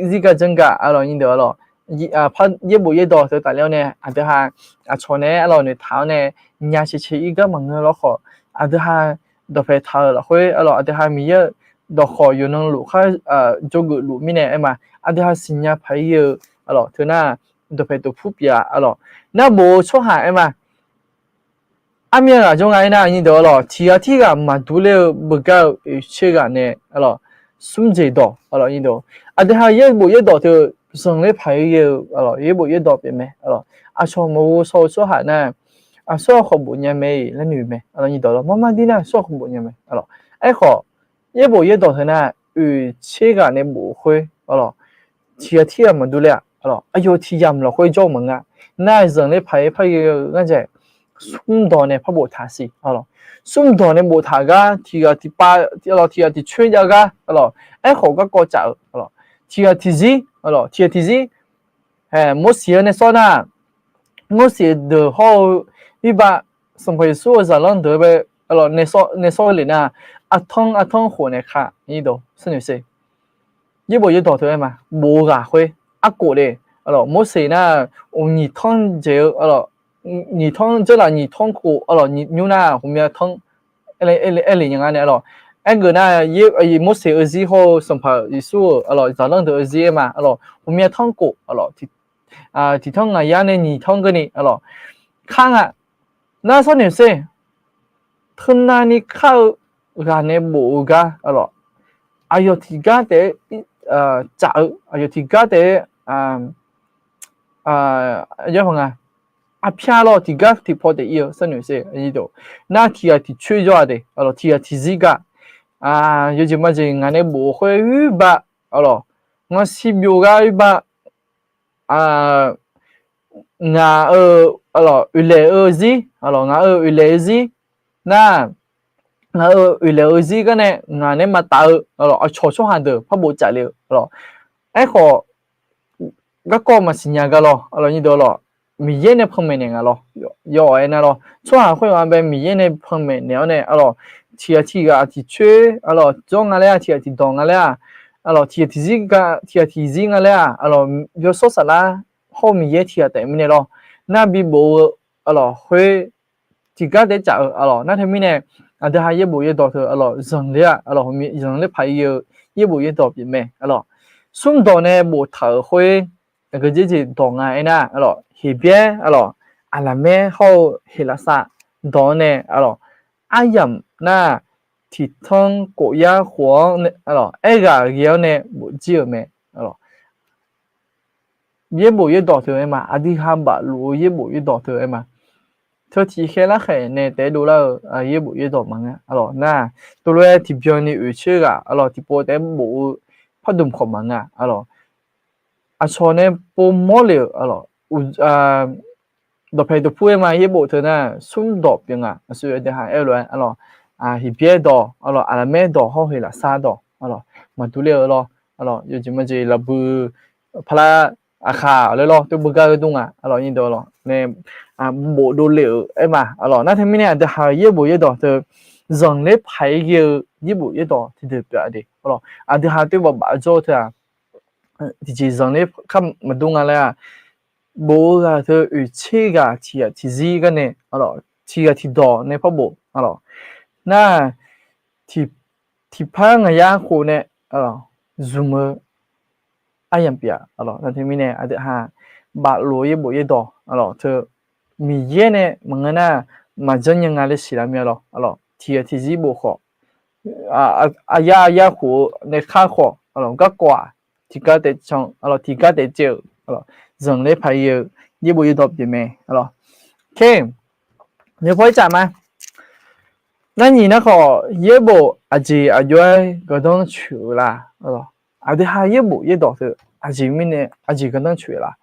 zirga janrga, aqlawq, nyirdeuq, aqlawq, yaerbof yaerdawq teu tafler-awr nae, aqdui ha aqcawq nae, aqlawq, noeqtaq-awr nae, nya cae cae ir gar maqngeur lawr khawf, aqdui ha dawqpae taq-euq lafkhoer, aqlawq, aqdui ha Miqyaer-eu dawqkhawq yawqnan luf khar, jawrgeuf luf mirnae aer ma, aqdui ha siqnya paq ir-eu, aqlawq, teunar, dawqpae tov pur pyeuf-a, aqlawq, nar bof-eu tsawrhaq aer ma. Armyav ghaq jawr nga aernar, nyirdeuq, aqlawq, tiq ghaq tirghaq maqdur ler-eu beugar-eu oeqtser ghaq nae, aqlawq, smr jeq dawq, aqlawq, nyirdeuq, aqdui ha yaerbof yaerdawq teu zanqler paq ir-eu, aqlawq, yaerbof yaerdawq pyeuf mae, aqlawq. Aqcawq maqghov shaw-eu tsawrhaq nar, aqsur aqkhawf bof nya mae-iq laer noeq mae, aqlawq, nyirdeuq, aqlawq, marmar dir nar aqsur aqkhawf bof nya mae, aqlawq. Aerkhawf, yaerbof yaerdawq teu nar, oeqtser ghaq nae bof-eu khoer, aqlawq, tiq ghaq tirghaq maqdur ler-a, aqlawq, aqyawf tiq yamq lafkhoer jawr-eu maqngeur. Nar zanqler paq ir par ghae-eu ngar dzaeq, smr dawq nae par boftaq siq, aqlawq. Smr dawq nae boftaq gar tiq ghaq tiq pav, aqlawq, tiq ghaq tiq coer jav gar, aqlawq, aerkhawf garkawv tsaf-eu, aqlawq, tiq ghaq tiqzir, aqlawq, tiq ghaq tiqzir, Morseq-anr nae sawr nar, Morseq deuq hawr-eu, irbaf, Sanqpaq Yeqsur-euq zaqlanr deuq-eu bae, aqlawq, nae sawr-eu le nar, artanr artanr khof nae ka, nyirdeuq, sharnoeq ser. Yaerbof yaerdawq teu aer ma, bof-eu ghaq khoer, arkhof le, aqlawq, Morseq nar, uq nyiq tanr jeq-eu, aqlawq, nyiq tanr, dzeurlaf nyiq tanr khof, aqlawq, nymr nar ghawqmya tanr, aer le nya ngar nae, aqlawq, aergeuf nar, Morseq-eu zir hawr-eu Sanqpaq Yeqsur-euq, aqlawq, zaqlanr deuq-eu zir aer ma, aqlawq, ghawqmya tanr khof, aqlawq, tiq tanr ngaq yar nae nyiq tanr keuvni, aqlawq, kar nga. Nar sharnoeq ser, teunavni kar-eu ghaq nae bof-eu gar, aqlawq, aqyawf tiqgar taef-aer tsaf-eu, aqyawf tiqgar taef-aer, aqyawf nga, arpyar lawr tiqgar tiqpaw taef ir-eu sharnoeq ser, nar tiq ghaq tiq coer jawr-a de, aqlawq, tiq ghaq tiqzir gar, yawjeq majeq ngaq nae bof-eu khoer uirbaf, aqlawq, ngar shir byov gar uirbaf, ngaq-euq, aqlawq, oeqlaeq-eu zir, aqlawq, ngaq-euq oeqlaeq-eu zir, nar, ngaq-euq oeqlaeq-eu zir gar nae ngaq nae maqtaf-eu, aqlawq, aqcawq tsawrhaq deuq par boftaf le-eu, aqlawq, aerkhawf, garkawv maqsiq nya gar lawr, aqlawq, nyirdeuq, aqlawq, Miqyaer nae panmaeq naeq nga lawr, yawawq aernar lawr, tsawrhaq khoer-aq bae Miqyaer nae panmaeq naeq-awr nae, aqlawq, tiq ghaq tiq ghaq tiq coer, aqlawq, jawr nga laer-aq, tiq ghaq tiq dawq nga laer-aq, aqlawq, tiq ghaq tiqzir, tiq ghaq tiqzir nga laer-aq, aqlawq, yawshawr saflar hawr-eu Miqyaer tiq ghaq taef mirnae lawr, nar bibof-eu, aqlawq, khoer tiqgar taef-aer tsaf-eu, aqlawq, nar teumirnae, aqdui ha yaerbof yaerdawq teu, aqlawq, zanqler-a, aqlawq, zanqler paq ir-eu yaerbof yaerdawq pyeuf mae, aqlawq, smr dawq nae boftaq-euq khoer, aqgeu jeq jeq dawq nga aernar, aqlawq, Heqbyaer, aqlawq, Aqlaqmaer hawr-eu Heqlaqsar dawq-anr nae, aqlawq, aryamq nar, tiq tanr khof yar khof-anr, aqlawq, aerghaq ghae-awr nae bofjir-euq mae, aqlawq. Yaerbof yaerdawq teu aer ma, aqdui ha bafluf-eu yaerbof yaerdawq teu aer ma. Teu tiq khaer larkhaeq nae taef-aer dovlar-eu yaerbof yaerdawq maqngeur, aqlawq, nar, tov lof-aer tiqbyan ni oeqtser ghaq, aqlawq, tiqpov taef-aer bof-eu pardmq khawf maqngeur, aqlawq. Aqcawq nae povmawr le-euq, aqlawq, dawqpae dawqpur aer ma, yaerbof teu nar smr dawq pyeuf nga, aqsur aqdui ha aer-eu lof-aer, aqlawq, Heqbyaer dawq, aqlawq, Aqlaqmaer dawq hawr-eu Heqlaqsar dawq, aqlawq, maqdur ler-eu lawr, aqlawq, yawjeq majeq lafbui parlar aqkhaq laer lawr teu beugar-eu dur nga, aqlawq, nyiq dawq lawq nae, bofdov le-euq aer ma, aqlawq. Nar teumirnae aqdui ha-euq yaerbof yaerdawq teu zanqler paq-aer ghae-eu yaerbof yaerdawq tiqdeuq pyeuf-a de, aqlawq. Aqdui ha teu baf baf jawr-eu teu-aq, tiqjeq zanqler kar maqdur nga laer-aq, bof-eu ghaq teu oeqtser ghaq tiq ghaq tiqzir gar nae, aqlawq, tiq ghaq tiqdawq nae par bof, aqlawq. Nar, tiqpar ngaq yar khof nae zmq-eu aryamq pyeuf-a, aqlawq. Nar teumirnae aqdui ha baflof-eu yaerbof yaerdawq, aqlawq, teu Miqyaer nae maqngeur nar maqjanr nya nga laer siqlar mir-a lawr, aqlawq. Tiq ghaq tiqzir bof khawf, aqyar aqyar khof-eu nae khar khawf, aqlawq, garkawv-aq, tiqgar taef can, aqlawq, tiqgar taef caev-euq, aqlawq, zanqler paq-aer ghae-eu yaerbof yaerdawq pyeuf mae, aqlawq. Khe, nyiq paw ircaf ma. Nar nyiq nar khawf, yaerbof aqjeq aqjox-aer gardanr coeq-eu la? Aqdui ha yaerbof yaerdawq teu aqjeq mirnae aqjeq gardanr coeq la?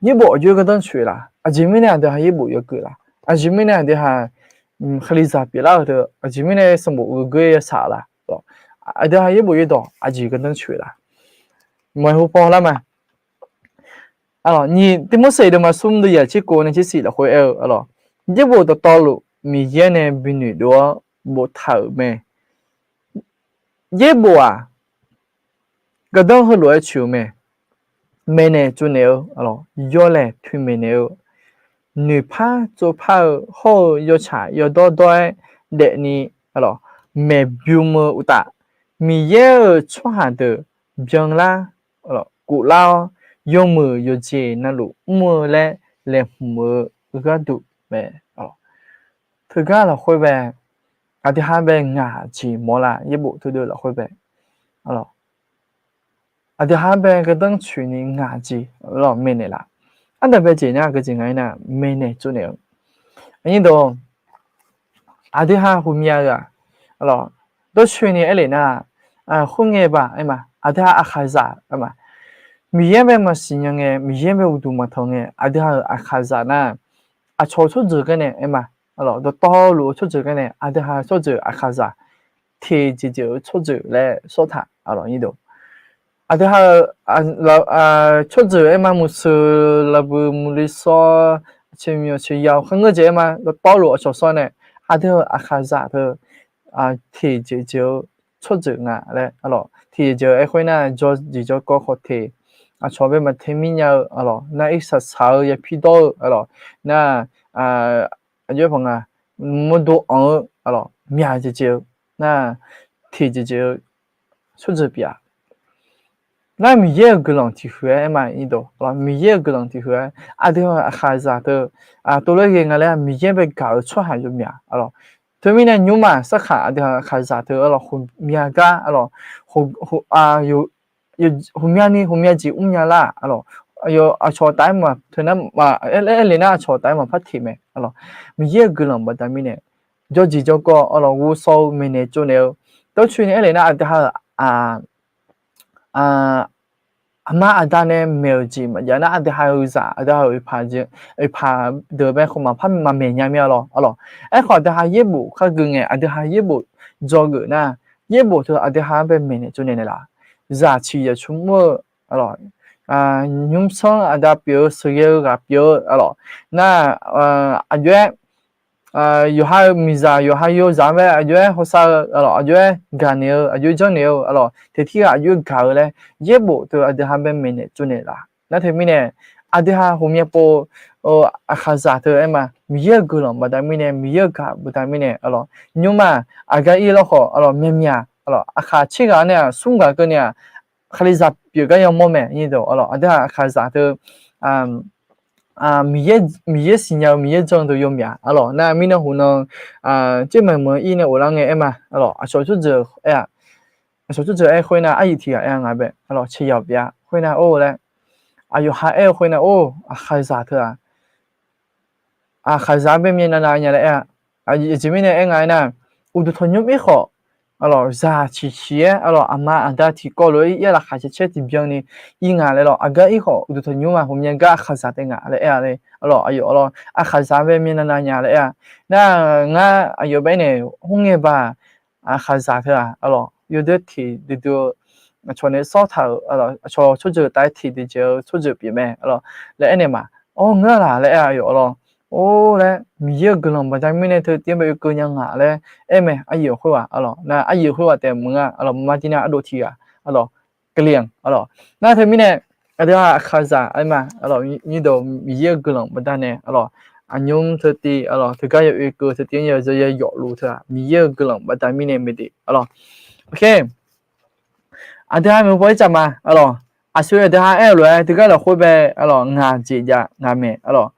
Yaerbof aqjox-aer gardanr coeq la? Aqjeq mirnae aqdui ha yaerbof yawgeuf la? Aqjeq mirnae aqdui ha kalizaq pyeuflar-euq teu aqjeq mirnae sanqbof ghoeghoe yasaq la? Aqdui ha yaerbof yaerdawq aqjeq gardanr coeq la? Maqhu paw lar ma. Nyiq Tirmorseq deuvma smr deuv yaq tser kov nae tser siq lafkhoer aer-eu, aqlawq, yaerbof dawqtawvluf Miqyaer nae bi noeqdov-awr boftaq-euq mae. Yaerbof-aq, gardanr heulof-aer coeq-eu mae. Maeqnaeq tsovnaeq-eu, aqlawq, yawlaeq toeqmaeq naeq-eu, noeqpar tsovpar-eu hawr-eu yawtsaq yawdawr dawr-aer daefni, aqlawq, maeqbym-eu uqtaf, Miqyaer-euq tsawrhaq deuq byanlar, koflar-awr, yawmuiq yawqjeq navluf mr-eu laer laeqhmq-eu gharduq mae. Teugar lafkhoer bae, aqdui ha bae ngaq jeq mawrlar? Yaerbof teudeuv lafkhoer bae, aqdui ha bae gardanr coeqni ngaq jeq maeqnaeq laf? Ardanqbae jeq nar geujeq nga-aer nar maeqnaeq tsovnaeq-eu, aqdui ha ghawqmya-eu-aq, dawrcoeni aerlef nar, khoerngae baq aer ma, aqdui ha aqkhaqzaq aer ma, Miqyaer bae maqsiq nya ngae, Miqyaer bae uqduq maqtanq ngae, aqdui ha-euq aqkhaqzaq nar, aqcawq tsawrjeuq garnae aer ma, dawqtawvluf-eu tsawrjeuq garnae, aqdui ha tsawrjeuq aqkhaqzaq teqjeq jeq-eu tsawrjeuq laer sawr taq, aqdui ha-eu tsawrjeuq aer ma, muiqseuq laqbuiq muiqli sawr, aqcawq myawq aqcawq ya-eu kharngeur jeq aer ma, dawqtawvluf aqcawq sawr nae, aqdui ha-euq aqkhaqzaq teu teqjeq jeq-eu tsawrjeuq nga laer, aqlawq, teqjeq jeq-eu aer khoer nar, jawrjeq jawrkawv khawf teq, aqcawq bae maqtae mir nya-eu, aqlawq, nar irsaq saq-eu yapir dawr-eu, aqlawq, nar aqjox-aer paq nga, mawrdo anq-eu, aqlawq, myaq jeq jeq-eu, nar teqjeq jeq-eu tsawrjeuq pyeuf-a. Nar Miqyaer-euq guiqlanq tiq huiq-aer aer ma, Miqyaer-euq guiqlanq tiq huiq-aer aqdui ha-euq aqkhaqzaq teu tov lof-aer ghae nga laer Miqyaer bae gaq-eu tsawrhaq yawmyaq, aqlawq. Teumirnae nymrma sarkhaq aqdui ha-euq aqkhaqzaq teu, aqlawq, ghawqmya gar, aqlawq, ghawqmyani ghawqmya jeq mrnya lar, aqlawq, aqcawq taf-aer maqteu nar, aerle nar aqcawq taf-aer maqpar teq mae, aqlawq. Miqyaer-euq guiqlanq baqda mirnae, jawrjeq jawrkawv, aqlawq, ghovshaw-eu maeqnaeq tsovnaeq-eu, dawrcoeni aerlef nar aqdui ha-euq aqma aqda nae maeq-euq jeq maqjav nar, aqdui ha-euq zaq, aqdui ha-euq oeqpaq deuq bae khawf maqpar maqmaeq nya mir-a lawr, aqlawq. Aerkhawf aqdui ha yaerbof khargeu ngae, aqdui ha yaerbof dzawgeuf nar, yaerbof teu aqdui ha-anr bae maeqnaeq tsovnaeq naeqlaf? Zaq ciq zaq cu mr-eu, aqlawq, nymrsanr aqda pyeuf-eu sheuqghae-eu ghaq pyeuf-eu, aqlawq, nar aqjox-aer yawqha-eu miqzaq yawqha yozaq-anr bae aqjox-aer hawsav-eu, aqlawq, aqjox-aer gaqnaeq-eu, aqjox-aer janrnaeq-eu, aqlawq, teqtir ghaq aqjox-aer gaq-eu laer yaerbof teu aqdui ha bae maeqnaeq tsovnaeq laf? Nar teumirnae aqdui ha ghawqmya pov-eu aqkhaqzaq teu aer ma, Miqyaer-euq guiqlanq baqda mirnae, Miqyaer-euq gaq baqda mirnae, aqlawq, nymrma aqgar ir lawr khawf, aqlawq, myaqmyaq, aqlawq, aqkhaq tser ghaq nae-aq smr ghaq keuvni-aq, Kalizaq pyeuf gar yamawr mae, aqlawq, aqdui ha aqkhaqzaq teu Miqyaer, Miqyaer siqnya-eu Miqyaer jan-eu deuq yawmyaq, aqlawq, nar mirnan hawq nan, tser maeq meuq-eu ir nae ghoflar ngae aer ma, aqlawq, aqcawq tsawrjeuq aer-a, aqcawq tsawrjeuq aer khoernar, aryuif tiq ghaq aer-a nga bae, aqlawq, caeryaq pyeuf-a khoernar or laer, aqyawf ha aer-eu khoernar or, aqkhaqzaq teu-aq, aqkhaqzaq bae myav navnav nya laer aer-a. Aqjeq mirnae aer nga aernar, uqduq tanqnymr ir khawf, aqlawq, zaq ciqciq-aer, aqlawq, aqma aqda tiqkawv lof-aer ir-a laqkhaq caer caer tiqbyan ni ir nga laer lawr, aqgar ir khawf uqduq tanqnymr-aq ghawqmya gar aqkhaqzaq taef ngaq laer aer-a le, aqlawq, aqyawf, aqlawq, aqkhaqzaq bae myav navnav nya laer aer-a. Nar ngar aqyawf bae aernaeq, khoerngae baq aqkhaqzaq teu-aq, aqlawq, yawdoer tiq duidui-eu aqcawq nae sawr taq-euq, aqcawq tsawrjeuq taef-aer tiqdui jeq-eu tsawrjeuq pyeuf mae, arlawq, laer aernaeq ma. Awr, ngeur-a laq laer aer-a yawf, arlawq. Or laer, Miqyaer-euq guiqlanq baqda mirnae teu tiv-anr bae oekeuv nya nga laer aer mae, aryuif khoerghaq, arlawq, nar aryuif khoerghaq taef maqnga, arlawq, maqma tiv nar ardov tiq ghaq, arlawq, กะเหรี่ยง, arlawq. Nar teumirnae, aqdui-aq aqkaqzaq aer ma, arlawq, nyirdawq, Miqyaer-euq guiqlanq baqdanae, arlawq, aqnymr teu tiv, arlawq, teugar ya oekeuv teu tiv-anr ya yawfluf teu-aq, Miqyaer-euq guiqlanq baqda mirnae maeqdeq, arlawq. Oke, aqdui ha maeqhu paw-aer caf ma, arlawq. Aqsur aqdui ha aer-eu lof-aer teugar lafkhoer bae, arlawq, ngaq jeq jav ngaq maeq, arlawq.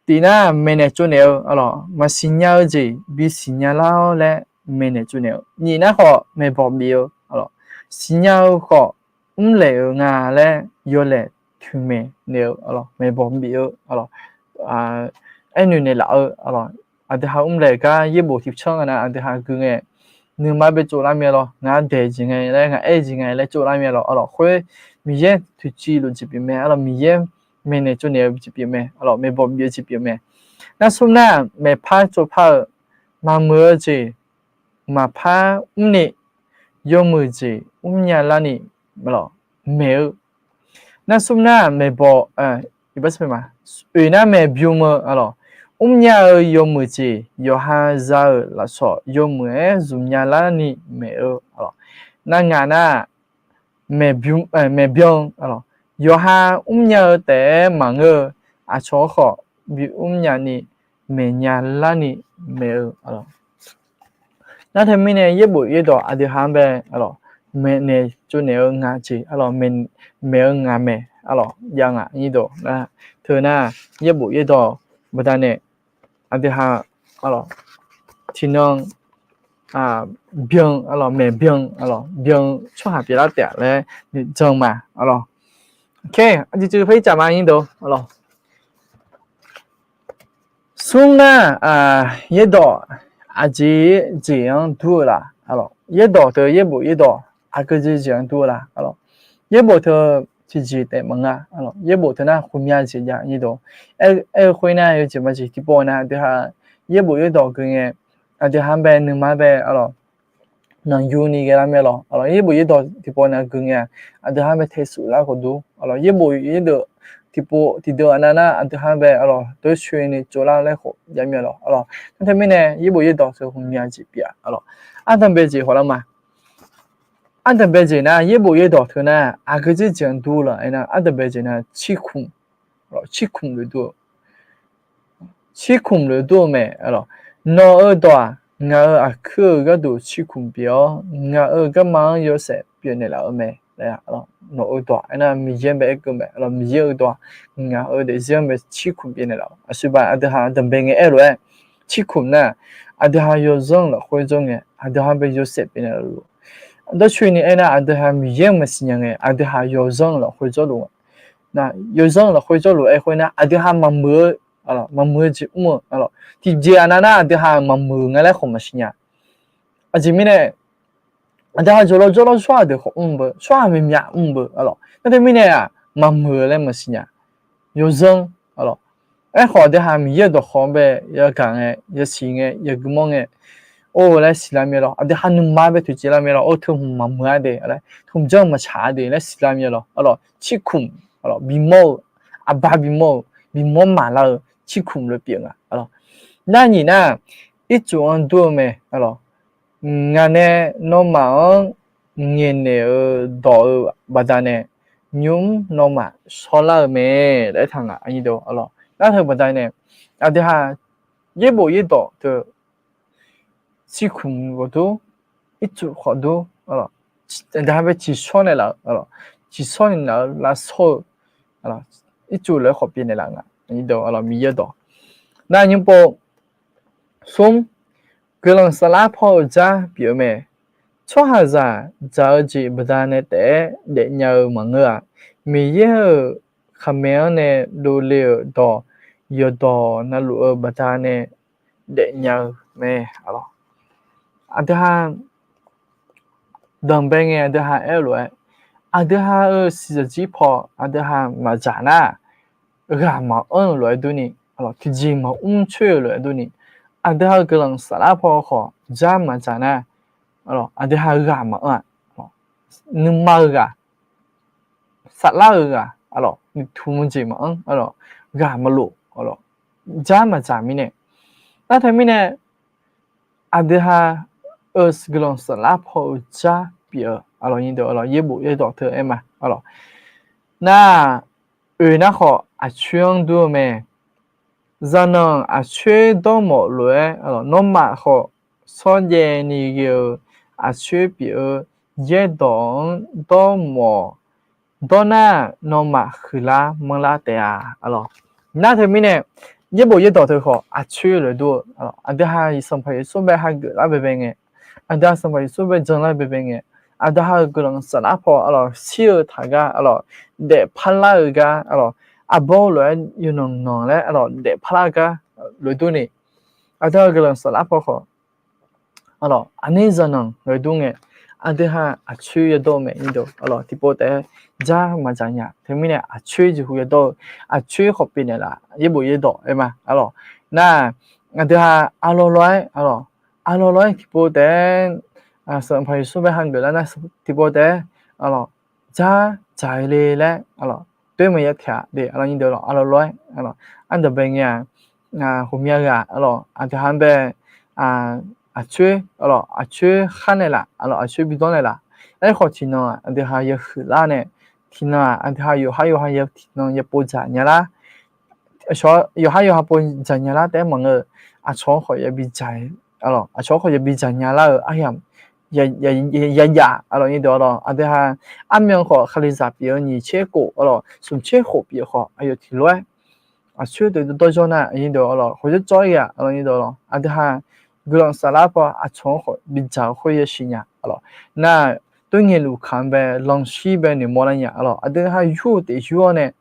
Tiqnar maeqnaeq tsovnaeq-eu, arlawq, maqsiq nya-eu jeq bisiq nya lar-awr laer maeqnaeq tsovnaeq-eu. Nyiq nar khawf maeqbawq bif-eu, arlawq, siqnya-eu khawf mrlaeq-euq nga laer yawlaeq toeqmaeq naeq-eu, arlawq, maeqbawq bif-eu, arlawq, aernoeq naeqlaf-eu, arlawq, aqdui ha mrlaeq gar yaerbof tiqcanr nga nar aqdui ha gui ngae, nuima bae tsovlar mir-a lawr, ngaq daeq jeq ngae laer ngaq aer jeq ngae laer tsovlar mir-a lawr, arlawq, khoer Miqyaer toeqciv luf jeq pyeuf mae, arlawq, Miqyaer maeqnaeq tsovnaeq-eu jeq pyeuf mae, arlawq, maeqbawq bif-eu jeq pyeuf mae. Nar smr nar maeqpar tsovpar-eu maqmuiq-eu jeq maqpar mrni, yawmuiq jeq mrnya larni maeq-eu. Nar smr nar maeqbawq, oeq nar maeqbym-eu, arlawq, mrnya-eu yawmuiq jeq yawqha za-euq lafsawq yawmuiq-aer zmqnya larni maeq-eu, arlawq. Nar ngaq nar maeqbym, arlawq, yawqha mrnya-eu taef-aer maqngeur-eu, aqcawq-anr khawf bimr nyani maeqnya larni maeq-eu, arlawq. Nar teumirnae yaerbof yaerdawq aqdui ha-anr bae, arlawq, maeqnaeq tsovnaeq-eu ngaq jeq, arlawq, maeq-eu ngaq maeq, arlawq, jav ngaq nyirdawq nar, teu nar yaerbof yaerdawq baqdanae aqdui ha, arlawq, tiqnan byan, arlawq, maeqbyan, arlawq, byan tsawrhaq pyeuflar taef laer noeqdzan ma, arlawq. Oke, aqjeq cuf paer caf ma nyirdawq, arlawq. Smr nar, yaerdawq aqjeq jeq-anr dur-eu laf, arlawq, yaerdawq teu yaerbof yaerdawq aqgeu jeq jeq-anr dur-eu laf, arlawq, yaerbof teu tiqjeq taef maqnga, arlawq, yaerbof teu nar ghawqmya jeq jav nyirdawq. Aer-eu khoer nar yawjeq majeq tiqpov nar aqdui ha yaerbof yaerdawq gui ngae, aqdui ha-anr bae nuima bae, arlawq, nanqyuni ghae lar mir-a lawr, arlawq, yaerbof yaerdawq tiqpov nar gui ngae-aq, aqdui ha-anr bae taesuf lar khawf dur, arlawq, yaerbof yaerdawq tiqpov tiqdeuq aqnav nar aqdui ha-anr bae, arlawq, doercoeni tsovlar laer khawf jav mir-a lawr, arlawq. Nar teumirnae yaerbof yaerdawq teu ghawqmya jeq pyeuf-a, arlawq. Ardanqbae jeq khawf lar ma. Ardanqbae jeq nar yaerbof yaerdawq teu nar aqgeu jeq jeq-anr dur-eu laf aernar, ardanqbae jeq nar cirkhmq, cirkhmq lof dur-eu, cirkhmq lof dur-eu mae, arlawq. Nawq-euq dawq-aq, ngaq-euq aqkuir-euq gharduq cirkhmq pyeuf-awr, ngaq-euq garma-anr yawshaef pyeuf naeqlaf-eu mae. Nawq-euq dawq aernar Miqyaer-anr bae aerkeuv mae, arlawq, Miqyaer-euq dawq-aq, ngaq-euq daefzir-anr bae cirkhmq pyeuf naeqlaf-eu. Aqsur baq aqdui ha danqbae ngae aer-eu lof-aer, cirkhmq nar aqdui ha yawzanr-euq lafkhoer jawr ngae aqdui ha bae yawshaef pyeuf naeqlaf-eu lof. Dawrcoeni aernar aqdui ha Miqyaer-anr maqsiq nya ngae aqdui ha yawzanr-euq lafkhoer jawrluf-a. Yawzanr-euq lafkhoer jawrluf-aer khoer nar aqdui ha maqmuiq-eu, maqmuiq-eu jeq mr-eu, tiqjeq aqnav nar aqdui ha maqmuiq nga laer khawf maqsiq nya. Aqjeq mirnae aqdui ha jawrlawr jawrlawr tsawrhaq deuq khawf mr-eu, tsawrhaq myaqmyaq mr-eu, arlawq, nar teumirnae-aq maqmuiq-eu laer maqsiq nya. Yawzanr, arlawq, aerkhawf aqdui ha Miqyaer-euq dawqkawq-anr bae yagaq ngae, yasiq ngae, yagui mawr ngae, or laer siqlar mir-a lawr. Aqdui ha nuima bae toeqciv lar mir-a lawr. Or teuhmq maqmuiq-a de, teuhmq janr maqtsaq-a de laer siqlar mir-a lawr. Arlawq, cirkhmq, arlawq, bimawr-eu, aqba bimawr-eu, bimawr maqlar-eu cirkhmq lof pyeuf nga, arlawq. Nar nyiq nar, ircuf-anr dur-eu mae, arlawq. Ngaq nae nawmaf-anr ngaeqnaeq-euq dawq-eu baqdanae nymr nawmaf shawrlar-eu mae laer aertaq nga, arlawq. Nar teu baqdanae aqdui ha yaerbof yaerdawq teu cirkhmq khawf dur, ircuf khawf dur, aqdui ha bae ciqshawr naeqlaf-eu, ciqshawr naeqlaf-eu lavshawr-eu ircuf lof-aer khawf pyeuf naeqlaf nga, Miqyaer dawq. Nar nymr pov smr, guiqlanq saflar paw-eu dzar pyeuf-eu mae. Tsawrhaqzaq dzaq-eu jeq baqdanae taef-aer daefnya-eu maqngeur-a. Miqyaer-euq khaqmae-anr nae dovle-euq dawq yawqdawq navluf-eu baqdanae daefnya-eu mae, arlawq. Aqdui ha danqbae ngae aqdui ha aer-eu lof-aer, aqdui ha-euq siqzaq jir paw aqdui ha maqdzaq nar, ghaq maqanr-euq lof-aer durni, tiqjeq maqmr coer-euq lof-aer durni, aqdui ha-euq guiqlanq saflar paw khawf dzar maqdzaq nar, aqdui ha ghaq maqanr-a. nuima-eu ghaq, saflar-euq ghaq, aqlawq, nuituq maqjeq maqanr, aqlawq, ghaq maqlof, aqlawq, jar maqdzaq mirnae. Nar teumirnae, aqdui ha-euq guiqlanq saflar paw-eu jar pyeuf-eu, aqlawq, yaerbof yaerdawq teu aer ma, aqlawq. Nar, oeq nar khawf aqcoer-anr dur-eu mae. Zaqnanq aqcoer dawrmawf lof-aer, aqlawq, nawmaf khawf shawrjaev ni ghae-eu aqcoer pyeuf-eu yaerdawq-anr dawrmawf dawr nar, nawmaf huiqlar manrlar taef-a, aqlawq. Nar teumirnae, yaerbof yaerdawq teu khawf aqcoer lof-aer dur-eu, aqlawq, aqdui ha Sanqpaq Yeqsur bae hageuf lar baebae ngae, aqdui ha Sanqpaq Yeqsur bae janlar baebae ngae, aqdui ha-euq guiqlanq saflar paw, aqlawq, shir-eu taq gar, aqlawq, daefpar lar-eu gar, aqlawq, arbawr lof-aer yawqnan nanq laer, aqlawq, daefpar lar gar lof-aer durni, aqdui ha-euq guiqlanq saflar paw khawf, aqlawq, aqnir zaqnanq lof-aer dur ngae, aqdui ha aqcoer yadawr-eu mae, aqlawq, tiqpov taef-aer jar maqdzaq nya. Teumirnae aqcoer jeqhu yadawr-eu, aqcoer khawf pyeufnaeq laf, yaerbof yaerdawq aer ma, aqlawq. Nar, aqdui ha arlawr lawr-aer, aqlawq, arlawr lawr-aer tiqpov taef-aer, Sanqpaq Yeqsur bae hageuf lar nar tiqpov taef-aer, aqlawq, jar dzaq le laer, aqlawq, doer maqya taeq-a de, aqlawq, arlawr lawr-aer, aqlawq, ardawq bae ngae-aq, ghawqmya ghaq, aqlawq, aqdui ha-anr bae, aqcoer, aqlawq, aqcoer khar naeqlaf, aqlawq, aqcoer bi dawr naeqlaf. Aerkhawf tiqnan-aq aqdui ha yahuiq lar nae, tiqnan-aq aqdui ha yawqhar yawqha tiqnan yapov dzaq nya lar, yawqhar yawqha pov dzaq nya lar taef-aer maqngeur-eu, aqcawq-anr khawf yabi dzaq, aqlawq, aqcawq-anr khawf yabi dzaq nya lar-eu aryamq yajav, aqlawq, aqdui ha armyan khawf kalizaq pyeuf-eu nyiq tser khof, aqlawq, smq tser khof pyeuf khawf aqyawf tiq lof-aer aqcoer deuq dawr jawr nar, aqlawq, khawf jawr jawr-ir-aq, aqlawq, aqdui ha guiqlanq saflar paw aqcawq-anr khawf bidzaq-eu khoer yasiq nya, aqlawq. Nar, toerngaeq luf kamq bae lanqshir bae noeqmawr lar nya, aqlawq, aqdui ha yur-eu taef yur-awr nae,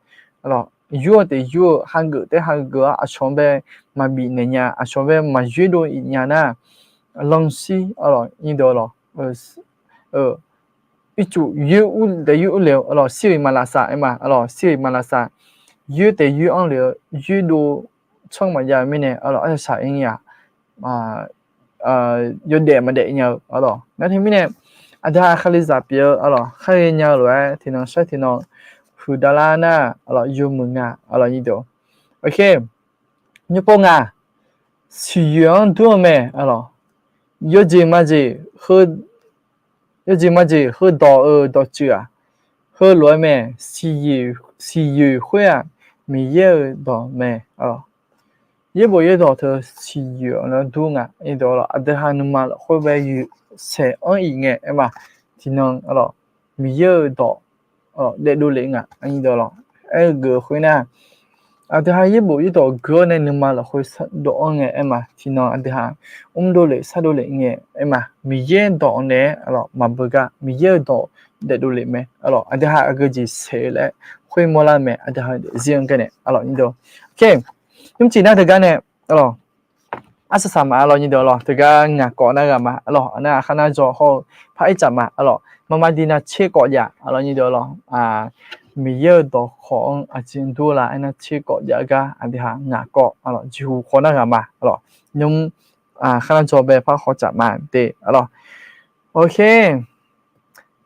aqlawq, yur-eu taef yur-eu, hageuf taef hageuf-awr aqcawq-anr bae maqbif naeq nya, aqcawq-anr bae maqyoer dov-ir nya nar, lanqshir, aqlawq, aqlawq, ircuf yoer ur daef yoer urle-eu, aqlawq, shir-euq maqlavsav aer ma, aqlawq, shir-euq maqlavsav, yoer taef yoer anr le-eu, yoer dov tsanr maqjav-eu mirnae, aqlawq, arsaq saq-ir nya-aq, yawdaef maqdaef nya-eu, aqlawq, nar teumirnae, aqdui ha kalizaq pyeuf-eu, aqlawq, khar ghae nya-eu lof-aer tiqnan shar tiqnan huiqdav lar nar, aqlawq, yawmuiq nga, aqlawq, nyiq deuq, nymr pov nga, siqyoeq-anr dur-eu mae, aqlawq, yawjeq maqjeq, yawjeq maqjeq heudawq-euq dawqtsuif-aq, heulof-aer mae, siqyoeq khoer-aq, Miqyaer-euq dawq mae, aqlawq. Yaerbof yaerdawq teu siqyoeq-anr dur nga, aqdui ha nuima lafkhoer bae yoeq saeq anr-iq ngae aer ma, tiqnan, aqlawq, Miqyaer-euq dawq daefdov lef nga, aqlawq, aer-eu geuf khoer nar, aqdui ha yaerbof yaerdawq geur-awr nae nuima lafkhoer sardov-anr ngae aer ma, tiqnan aqdui ha mrdov lef sardov lef ngae aer ma, Miqyaer dawq naeq-aer, aqlawq, maqbeugar, Miqyaer-euq dawq daefdov lef mae, aqlawq, aqdui ha aqgeu jeq saeq-eu laer khoermawr lar mae, aqdui ha daefzir-anr gar nae, aqlawq, nyiq deuq, nymr ciq nar teugar nae, aqlawq, arsaq saq ma, aqlawq, nyiq deuq, aqlawq, teugar ngaq kawv nar ghaq ma, aqlawq, aqnar aqkar nar jawr hawr-eu par-aer caf ma, aqlawq, marmar dir nar tser kawv jav, aqlawq, nyiq deuq, aqlawq, Miqyaer-euq dawqkawq-anr aqjeq dur-eu la aernar tser kawv jav-eu gar aqdui ha ngaq kawv, aqlawq, jeqhu kawv nar ghaq ma, aqlawq, nymr, aqkar nar jawr bae par khawf caf ma de, aqlawq.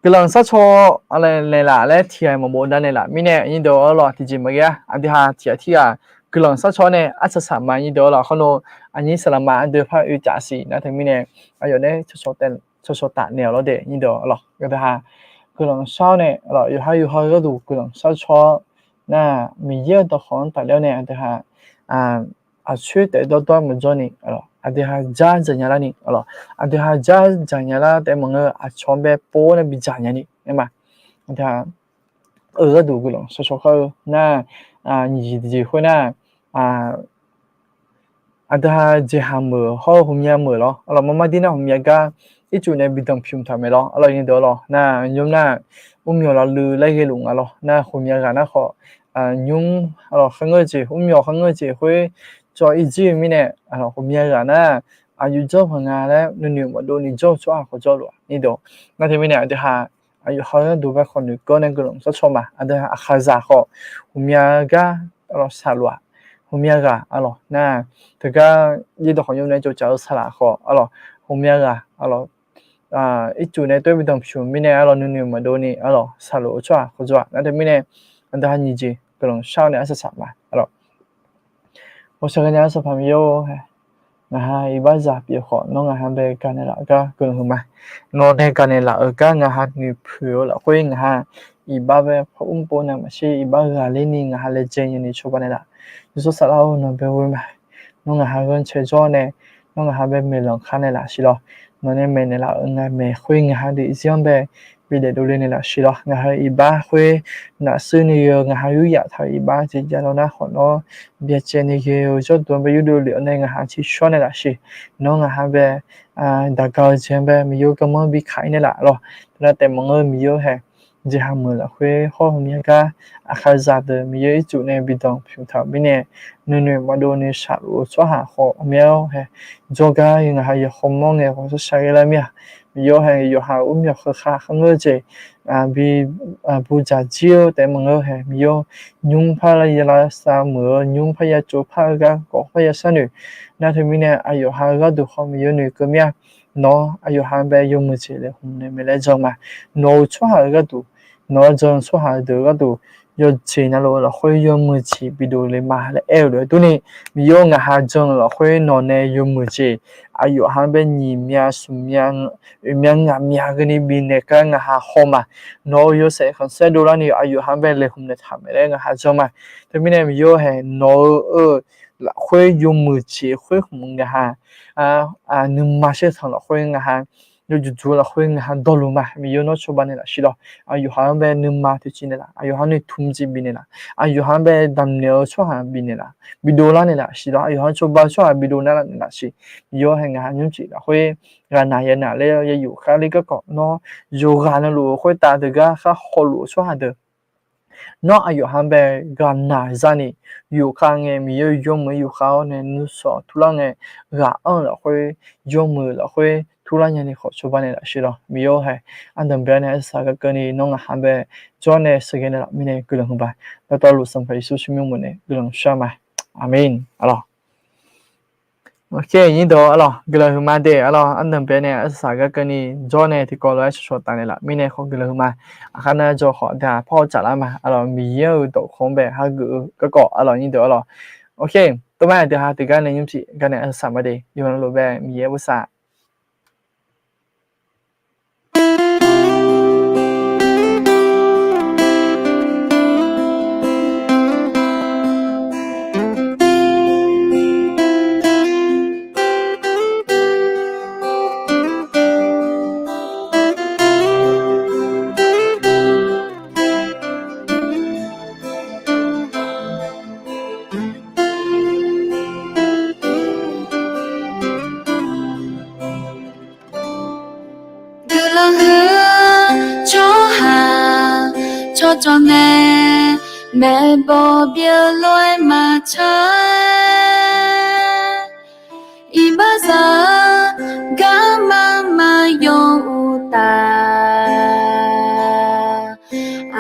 Guiqlanq sharcaw naeqlaf laer tiqghaq maqbof dav naeqlaf mirnae, aqnyir deuq, aqlawq, tiqjeq maqghae-a, aqdui ha tiqghaq tirghaq guiqlanq sharcaw nae arsaq saq ma, aqnyir deuq, aqlawq, khawr nawr aqnyir saqlaqma aqdui par oe caf siq nar teumirnae, aqyawf nae cawcaw taf naeq-awq lawr de, aqnyir deuq, aqlawq, aqdui ha guiqlanq shar-awr nae, aqlawq, yawqha yawqha gharduq guiqlanq sharcaw-awr nar, Miqyaer-euq dawqkawq-anr tafler-awr nae aqdui ha aqcoer taef dawrdawr maqjawr ni, aqdui ha dzardzaq nya larni, aqdui ha dzardzaq nya lar taef maqngeur, aqcawq-anr bae pov-awr nae bidzaq nya ni aer ma. Aqdui ha-euq gharduq guiqlanq sharcaw khar-eu nar, nyiq jeq tiqjeq khoer nar, aqdui ha jeqhaq meuq hawr-eu ghawqmya meuq lawr, aqlawq, marmar dir nar ghawqmya gar ircuf nae bi danqpymq taq mae lawr, aqlawq, aqnyir deuq, aqlawq, nar nymr nar mrmyawq lafluiv laer ghaeluf nga lawr, nar ghawqmya ghaq nar khawf, nymr, aqlawq, kharngeur jeq, mrmyawq kharngeur jeq khoer cawv-ir jir-eu mirnae, aqlawq, ghawqmya ghaq nar aqyawf jawr paq nga laer nuinoeq maqdov ni jawr-eu tsawrhaq khawf jawrluf-a, aqnyir deuq, nar teumirnae aqdui ha aqyawf ha gharduq bae khawf noeqkeuv-awr nae guiqlanq sharcaw ma, aqdui ha aqkhaqzaq khawf ghawqmya gar, aqlawq, shaqluf-aq, ghawqmya ghaq, aqlawq, nar teugar yaerdawq khawf nymr nae tsovcaf-eu saqlaq khawf, aqlawq, ghawqmya ghaq, aqlawq, ircuf nae tov-aer bi danqpyuq mirnae arlawq nuinoeq maqdov ni arlawq saqlof-eu tsawrhaq khawf jawr-aq. Nar teumirnae aqdui ha nyiq jeq guiqlanq shar-awr nae arsaq saq ma arlawq. Ghawqshaq ghae nae arsaq paq Miqyaer-or, ngaq ha iqbaxzaq pyeuf khawf nawr ngaq ha bae gaqnaeq laf-eu gar guiqlanq huiqma. Nawq nae gaqnaeq laf-euq gar ngaq ha noeqpoeq-eu lafkhoer ngaq ha iqbax bae par mr pov nav maqshir iqbax ghaqler ni ngaq ha laejae nyani cawba naeq laf. Yawshawr Saflar-or, nawq bae ghoe ma. Nawr ngaq ha ghanrcae jawr nae, nawr ngaq ha bae maeqlanq kar naeq laf siq lawr. Nawq nae maeqnaeq laf-euq ngaq maeq khoer ngaq ha daefzir-anr bae bi daefdov le naeq laf siq lawr. Ngaq ha iqbax khoer nafshuir ni ghae-eu ngaq ha yur yaf taq-euq iqbax jeq jav law nar khawf nawr byacaevni ghae-eu jawrduq-anr bae yurdov lef-awr nae ngaq ha tiqshawr naeq laf siq. Nawr ngaq ha bae daqga-eu jeq-anr bae Miqyaer-or garmanr bi kaq-ir naeq laf lawr. Teunav taef maqngeur-eu Miqyaer-or hae, jeqha meuq lafkhoer hawr-eu myav gar aqkhaqzaq deuq Miqyaer ircuf nae bi danqpyuq taq-euq mirnae, nuinoeq maqdov ni saqlof-eu tsawrhaq khawf myav-awr hae, jawrgar ngaq ha yawqkhawf mawr ngae ghawqshaq shaq ghae lar mir-a. Miqyaer-or hae, yawqha-euq ur myawq kheukhav kharngeur-eu jeq bi budzaq jir-eu taef maqngeur-eu hae, Miqyaer-or, nymr parya lavsav meuq-eu nymr parya tsov par-eu gar khawf parya sharnoeq. Nar teumirnae aqyawf ha-eu gharduq khawf Miqyaer noeqkeuv mir-a. Nawr aqyawf ha bae yawmuiq jeq laeqhmq naeq maeqlaer jan ma. Nawq-euq tsawrhaq-euq gharduq, nawq-anr jan-eu tsawrhaq-euq deuq-euq gharduq yawjeq navluf-eu lafkhoer yawmuiq jeq bidov le ma laer aer-eu lof-aer durni, Miqyaer-or, ngaq ha jan-eu lafkhoer nawq nae yawmuiq jeq aqyawf ha bae nyiq myav smq myav oeq myav ngaq myav ghaeni bifnaeq gar ngaq ha haw ma. Nawq-euq yawshaef khanqsaer dovlarni aqyawf ha bae laeqhmq naeqtaq maeq laer ngaq ha jan ma. Teumirnae Miqyaer-or hae, nawq-eu lafkhoer yawmuiq jeq khoer hmq ngaq ha nuima saertanq lafkhoer ngaq ha yawjuq juq lafkhoer ngaq ha dawrluf ma. Miqyaer nawr cawba naeq laf siq lawr. Aqyawf ha-anr bae nuima toeqciv naeq laf, aqyawf ha noeqtmq jeq bifnaeq laf, aqyawf ha-anr bae damqnaeq-eu tsawrhaq bifnaeq laf, bidov lar naeq laf siq lawr. Aqyawf ha-anr cawba-eu tsawrhaq bidov nar laf naeq laf siq. Miqyaer-or hae, ngaq ha nymr jeq lafkhoer ghaqnaq yanav ler ya yufkhav ler garkawv nawr yawqghaq navluf-euq khoertav deuq gar khar hawluf-eu tsawrhaq deuq nawr aqyawf ha bae ghaqnaq zani yufkhav ngae Miqyaer-or, yawmuiq-aer yufkhav-awr nae nuisawq turlar ngae ghaq anr-eu lafkhoer yawmuiq lafkhoer turlar nyani khawf cawba naeq laf siq lawr. Miqyaer-or hae, ardanqbae-awr nae arsaq saq gar keuvni nawr ngaq ha bae jawr nae sheuqghae naeq laf mirnae guiqlanq huiq ma. Dawqtawvluf Sanqpaq Yeqsur tsawrmyanr mawf nae guiqlanq shar ma. Aqmeq. Arlawq. Oke, nyir deuq arlawq, guiqlanq huiq ma de arlawq. Ardanqbae nae arsaq saq gar keuvni jawr nae tiqkawv lof-aer shawqshawq taf naeq laf mirnae khawf guiqlanq huiq ma. Aqkar nar jawr khawf aqdui-aq par haw tsaf lar ma arlawq. Miqyaer-euq dawqkawq-anr bae hageuf-eu garkawv arlawq, nyir deuq arlawq. Oke, tov ma aqdui ha tiqgar nae nymr tiq gar nae arsaq saq ma de, yawqnan lof bae Miqyaer bosav Guiqlanq huiq-eu tsawrhaq tsawrcawv nae maeqbawq byeuf lof-aer maqtsaq-aer, iqbaxzaq-eu garma maqyawf uqtaf,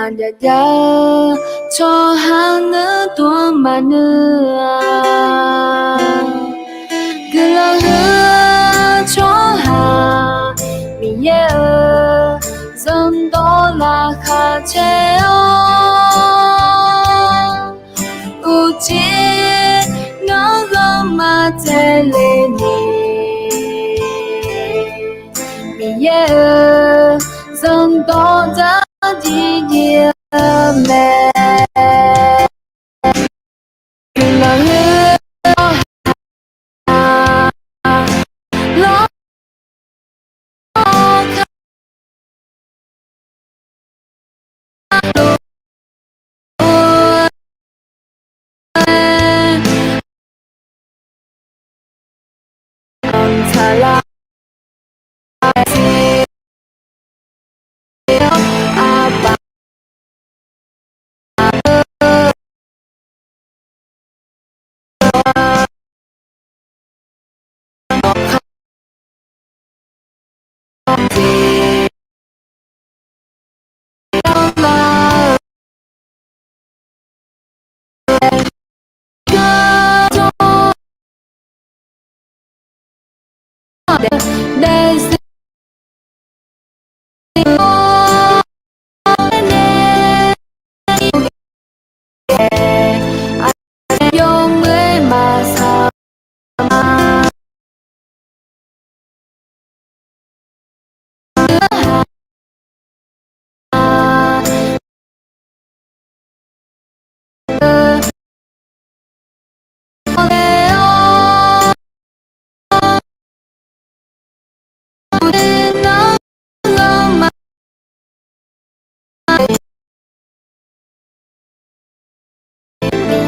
aqdaq jav-eu tsawrhaq nuir dov-anr maqnuir-a. Guiqlanq huiq-eu tsawrhaq Miqyaer-euq zanrdawq laqkhaq caer-awr, uqcif nawr ghanrma tsaevle ni, Miqyaer-euq zanrdawq dzardziv jiv-eu mae. Guiqlanq huiq-eu tsawrhaq lawr,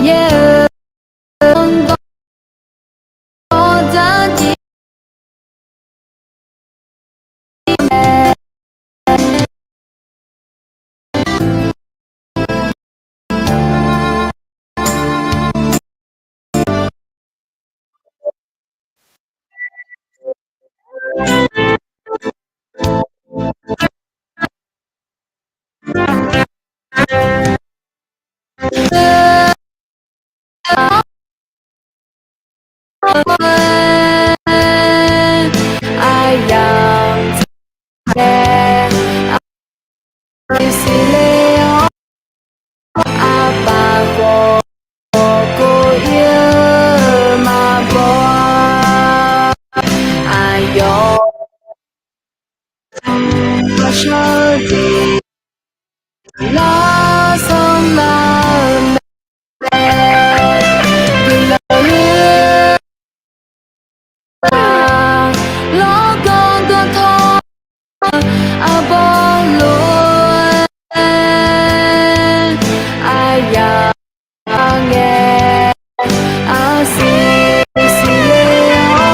yaer-eu, gawr dardir mae. Aqyamq taqghae, aqdui siqle-awr, aqpaf khawf kov ir-eu maqbaw-a. Aqyawf, aqshar-eu jeq, lar sanr lar-eu mae. Guiqlanq ler-aq, lawrganr ganr tawr, arbawr lof-aer, aqyamq ngae, aqsiq siqle-awr,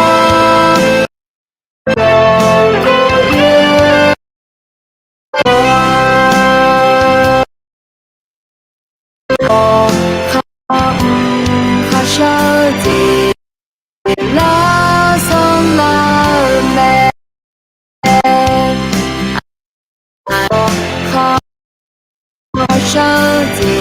kharmr kharshar-eu jeq, lar sanr lar-eu mae. Kharmr kharshar-eu jeq,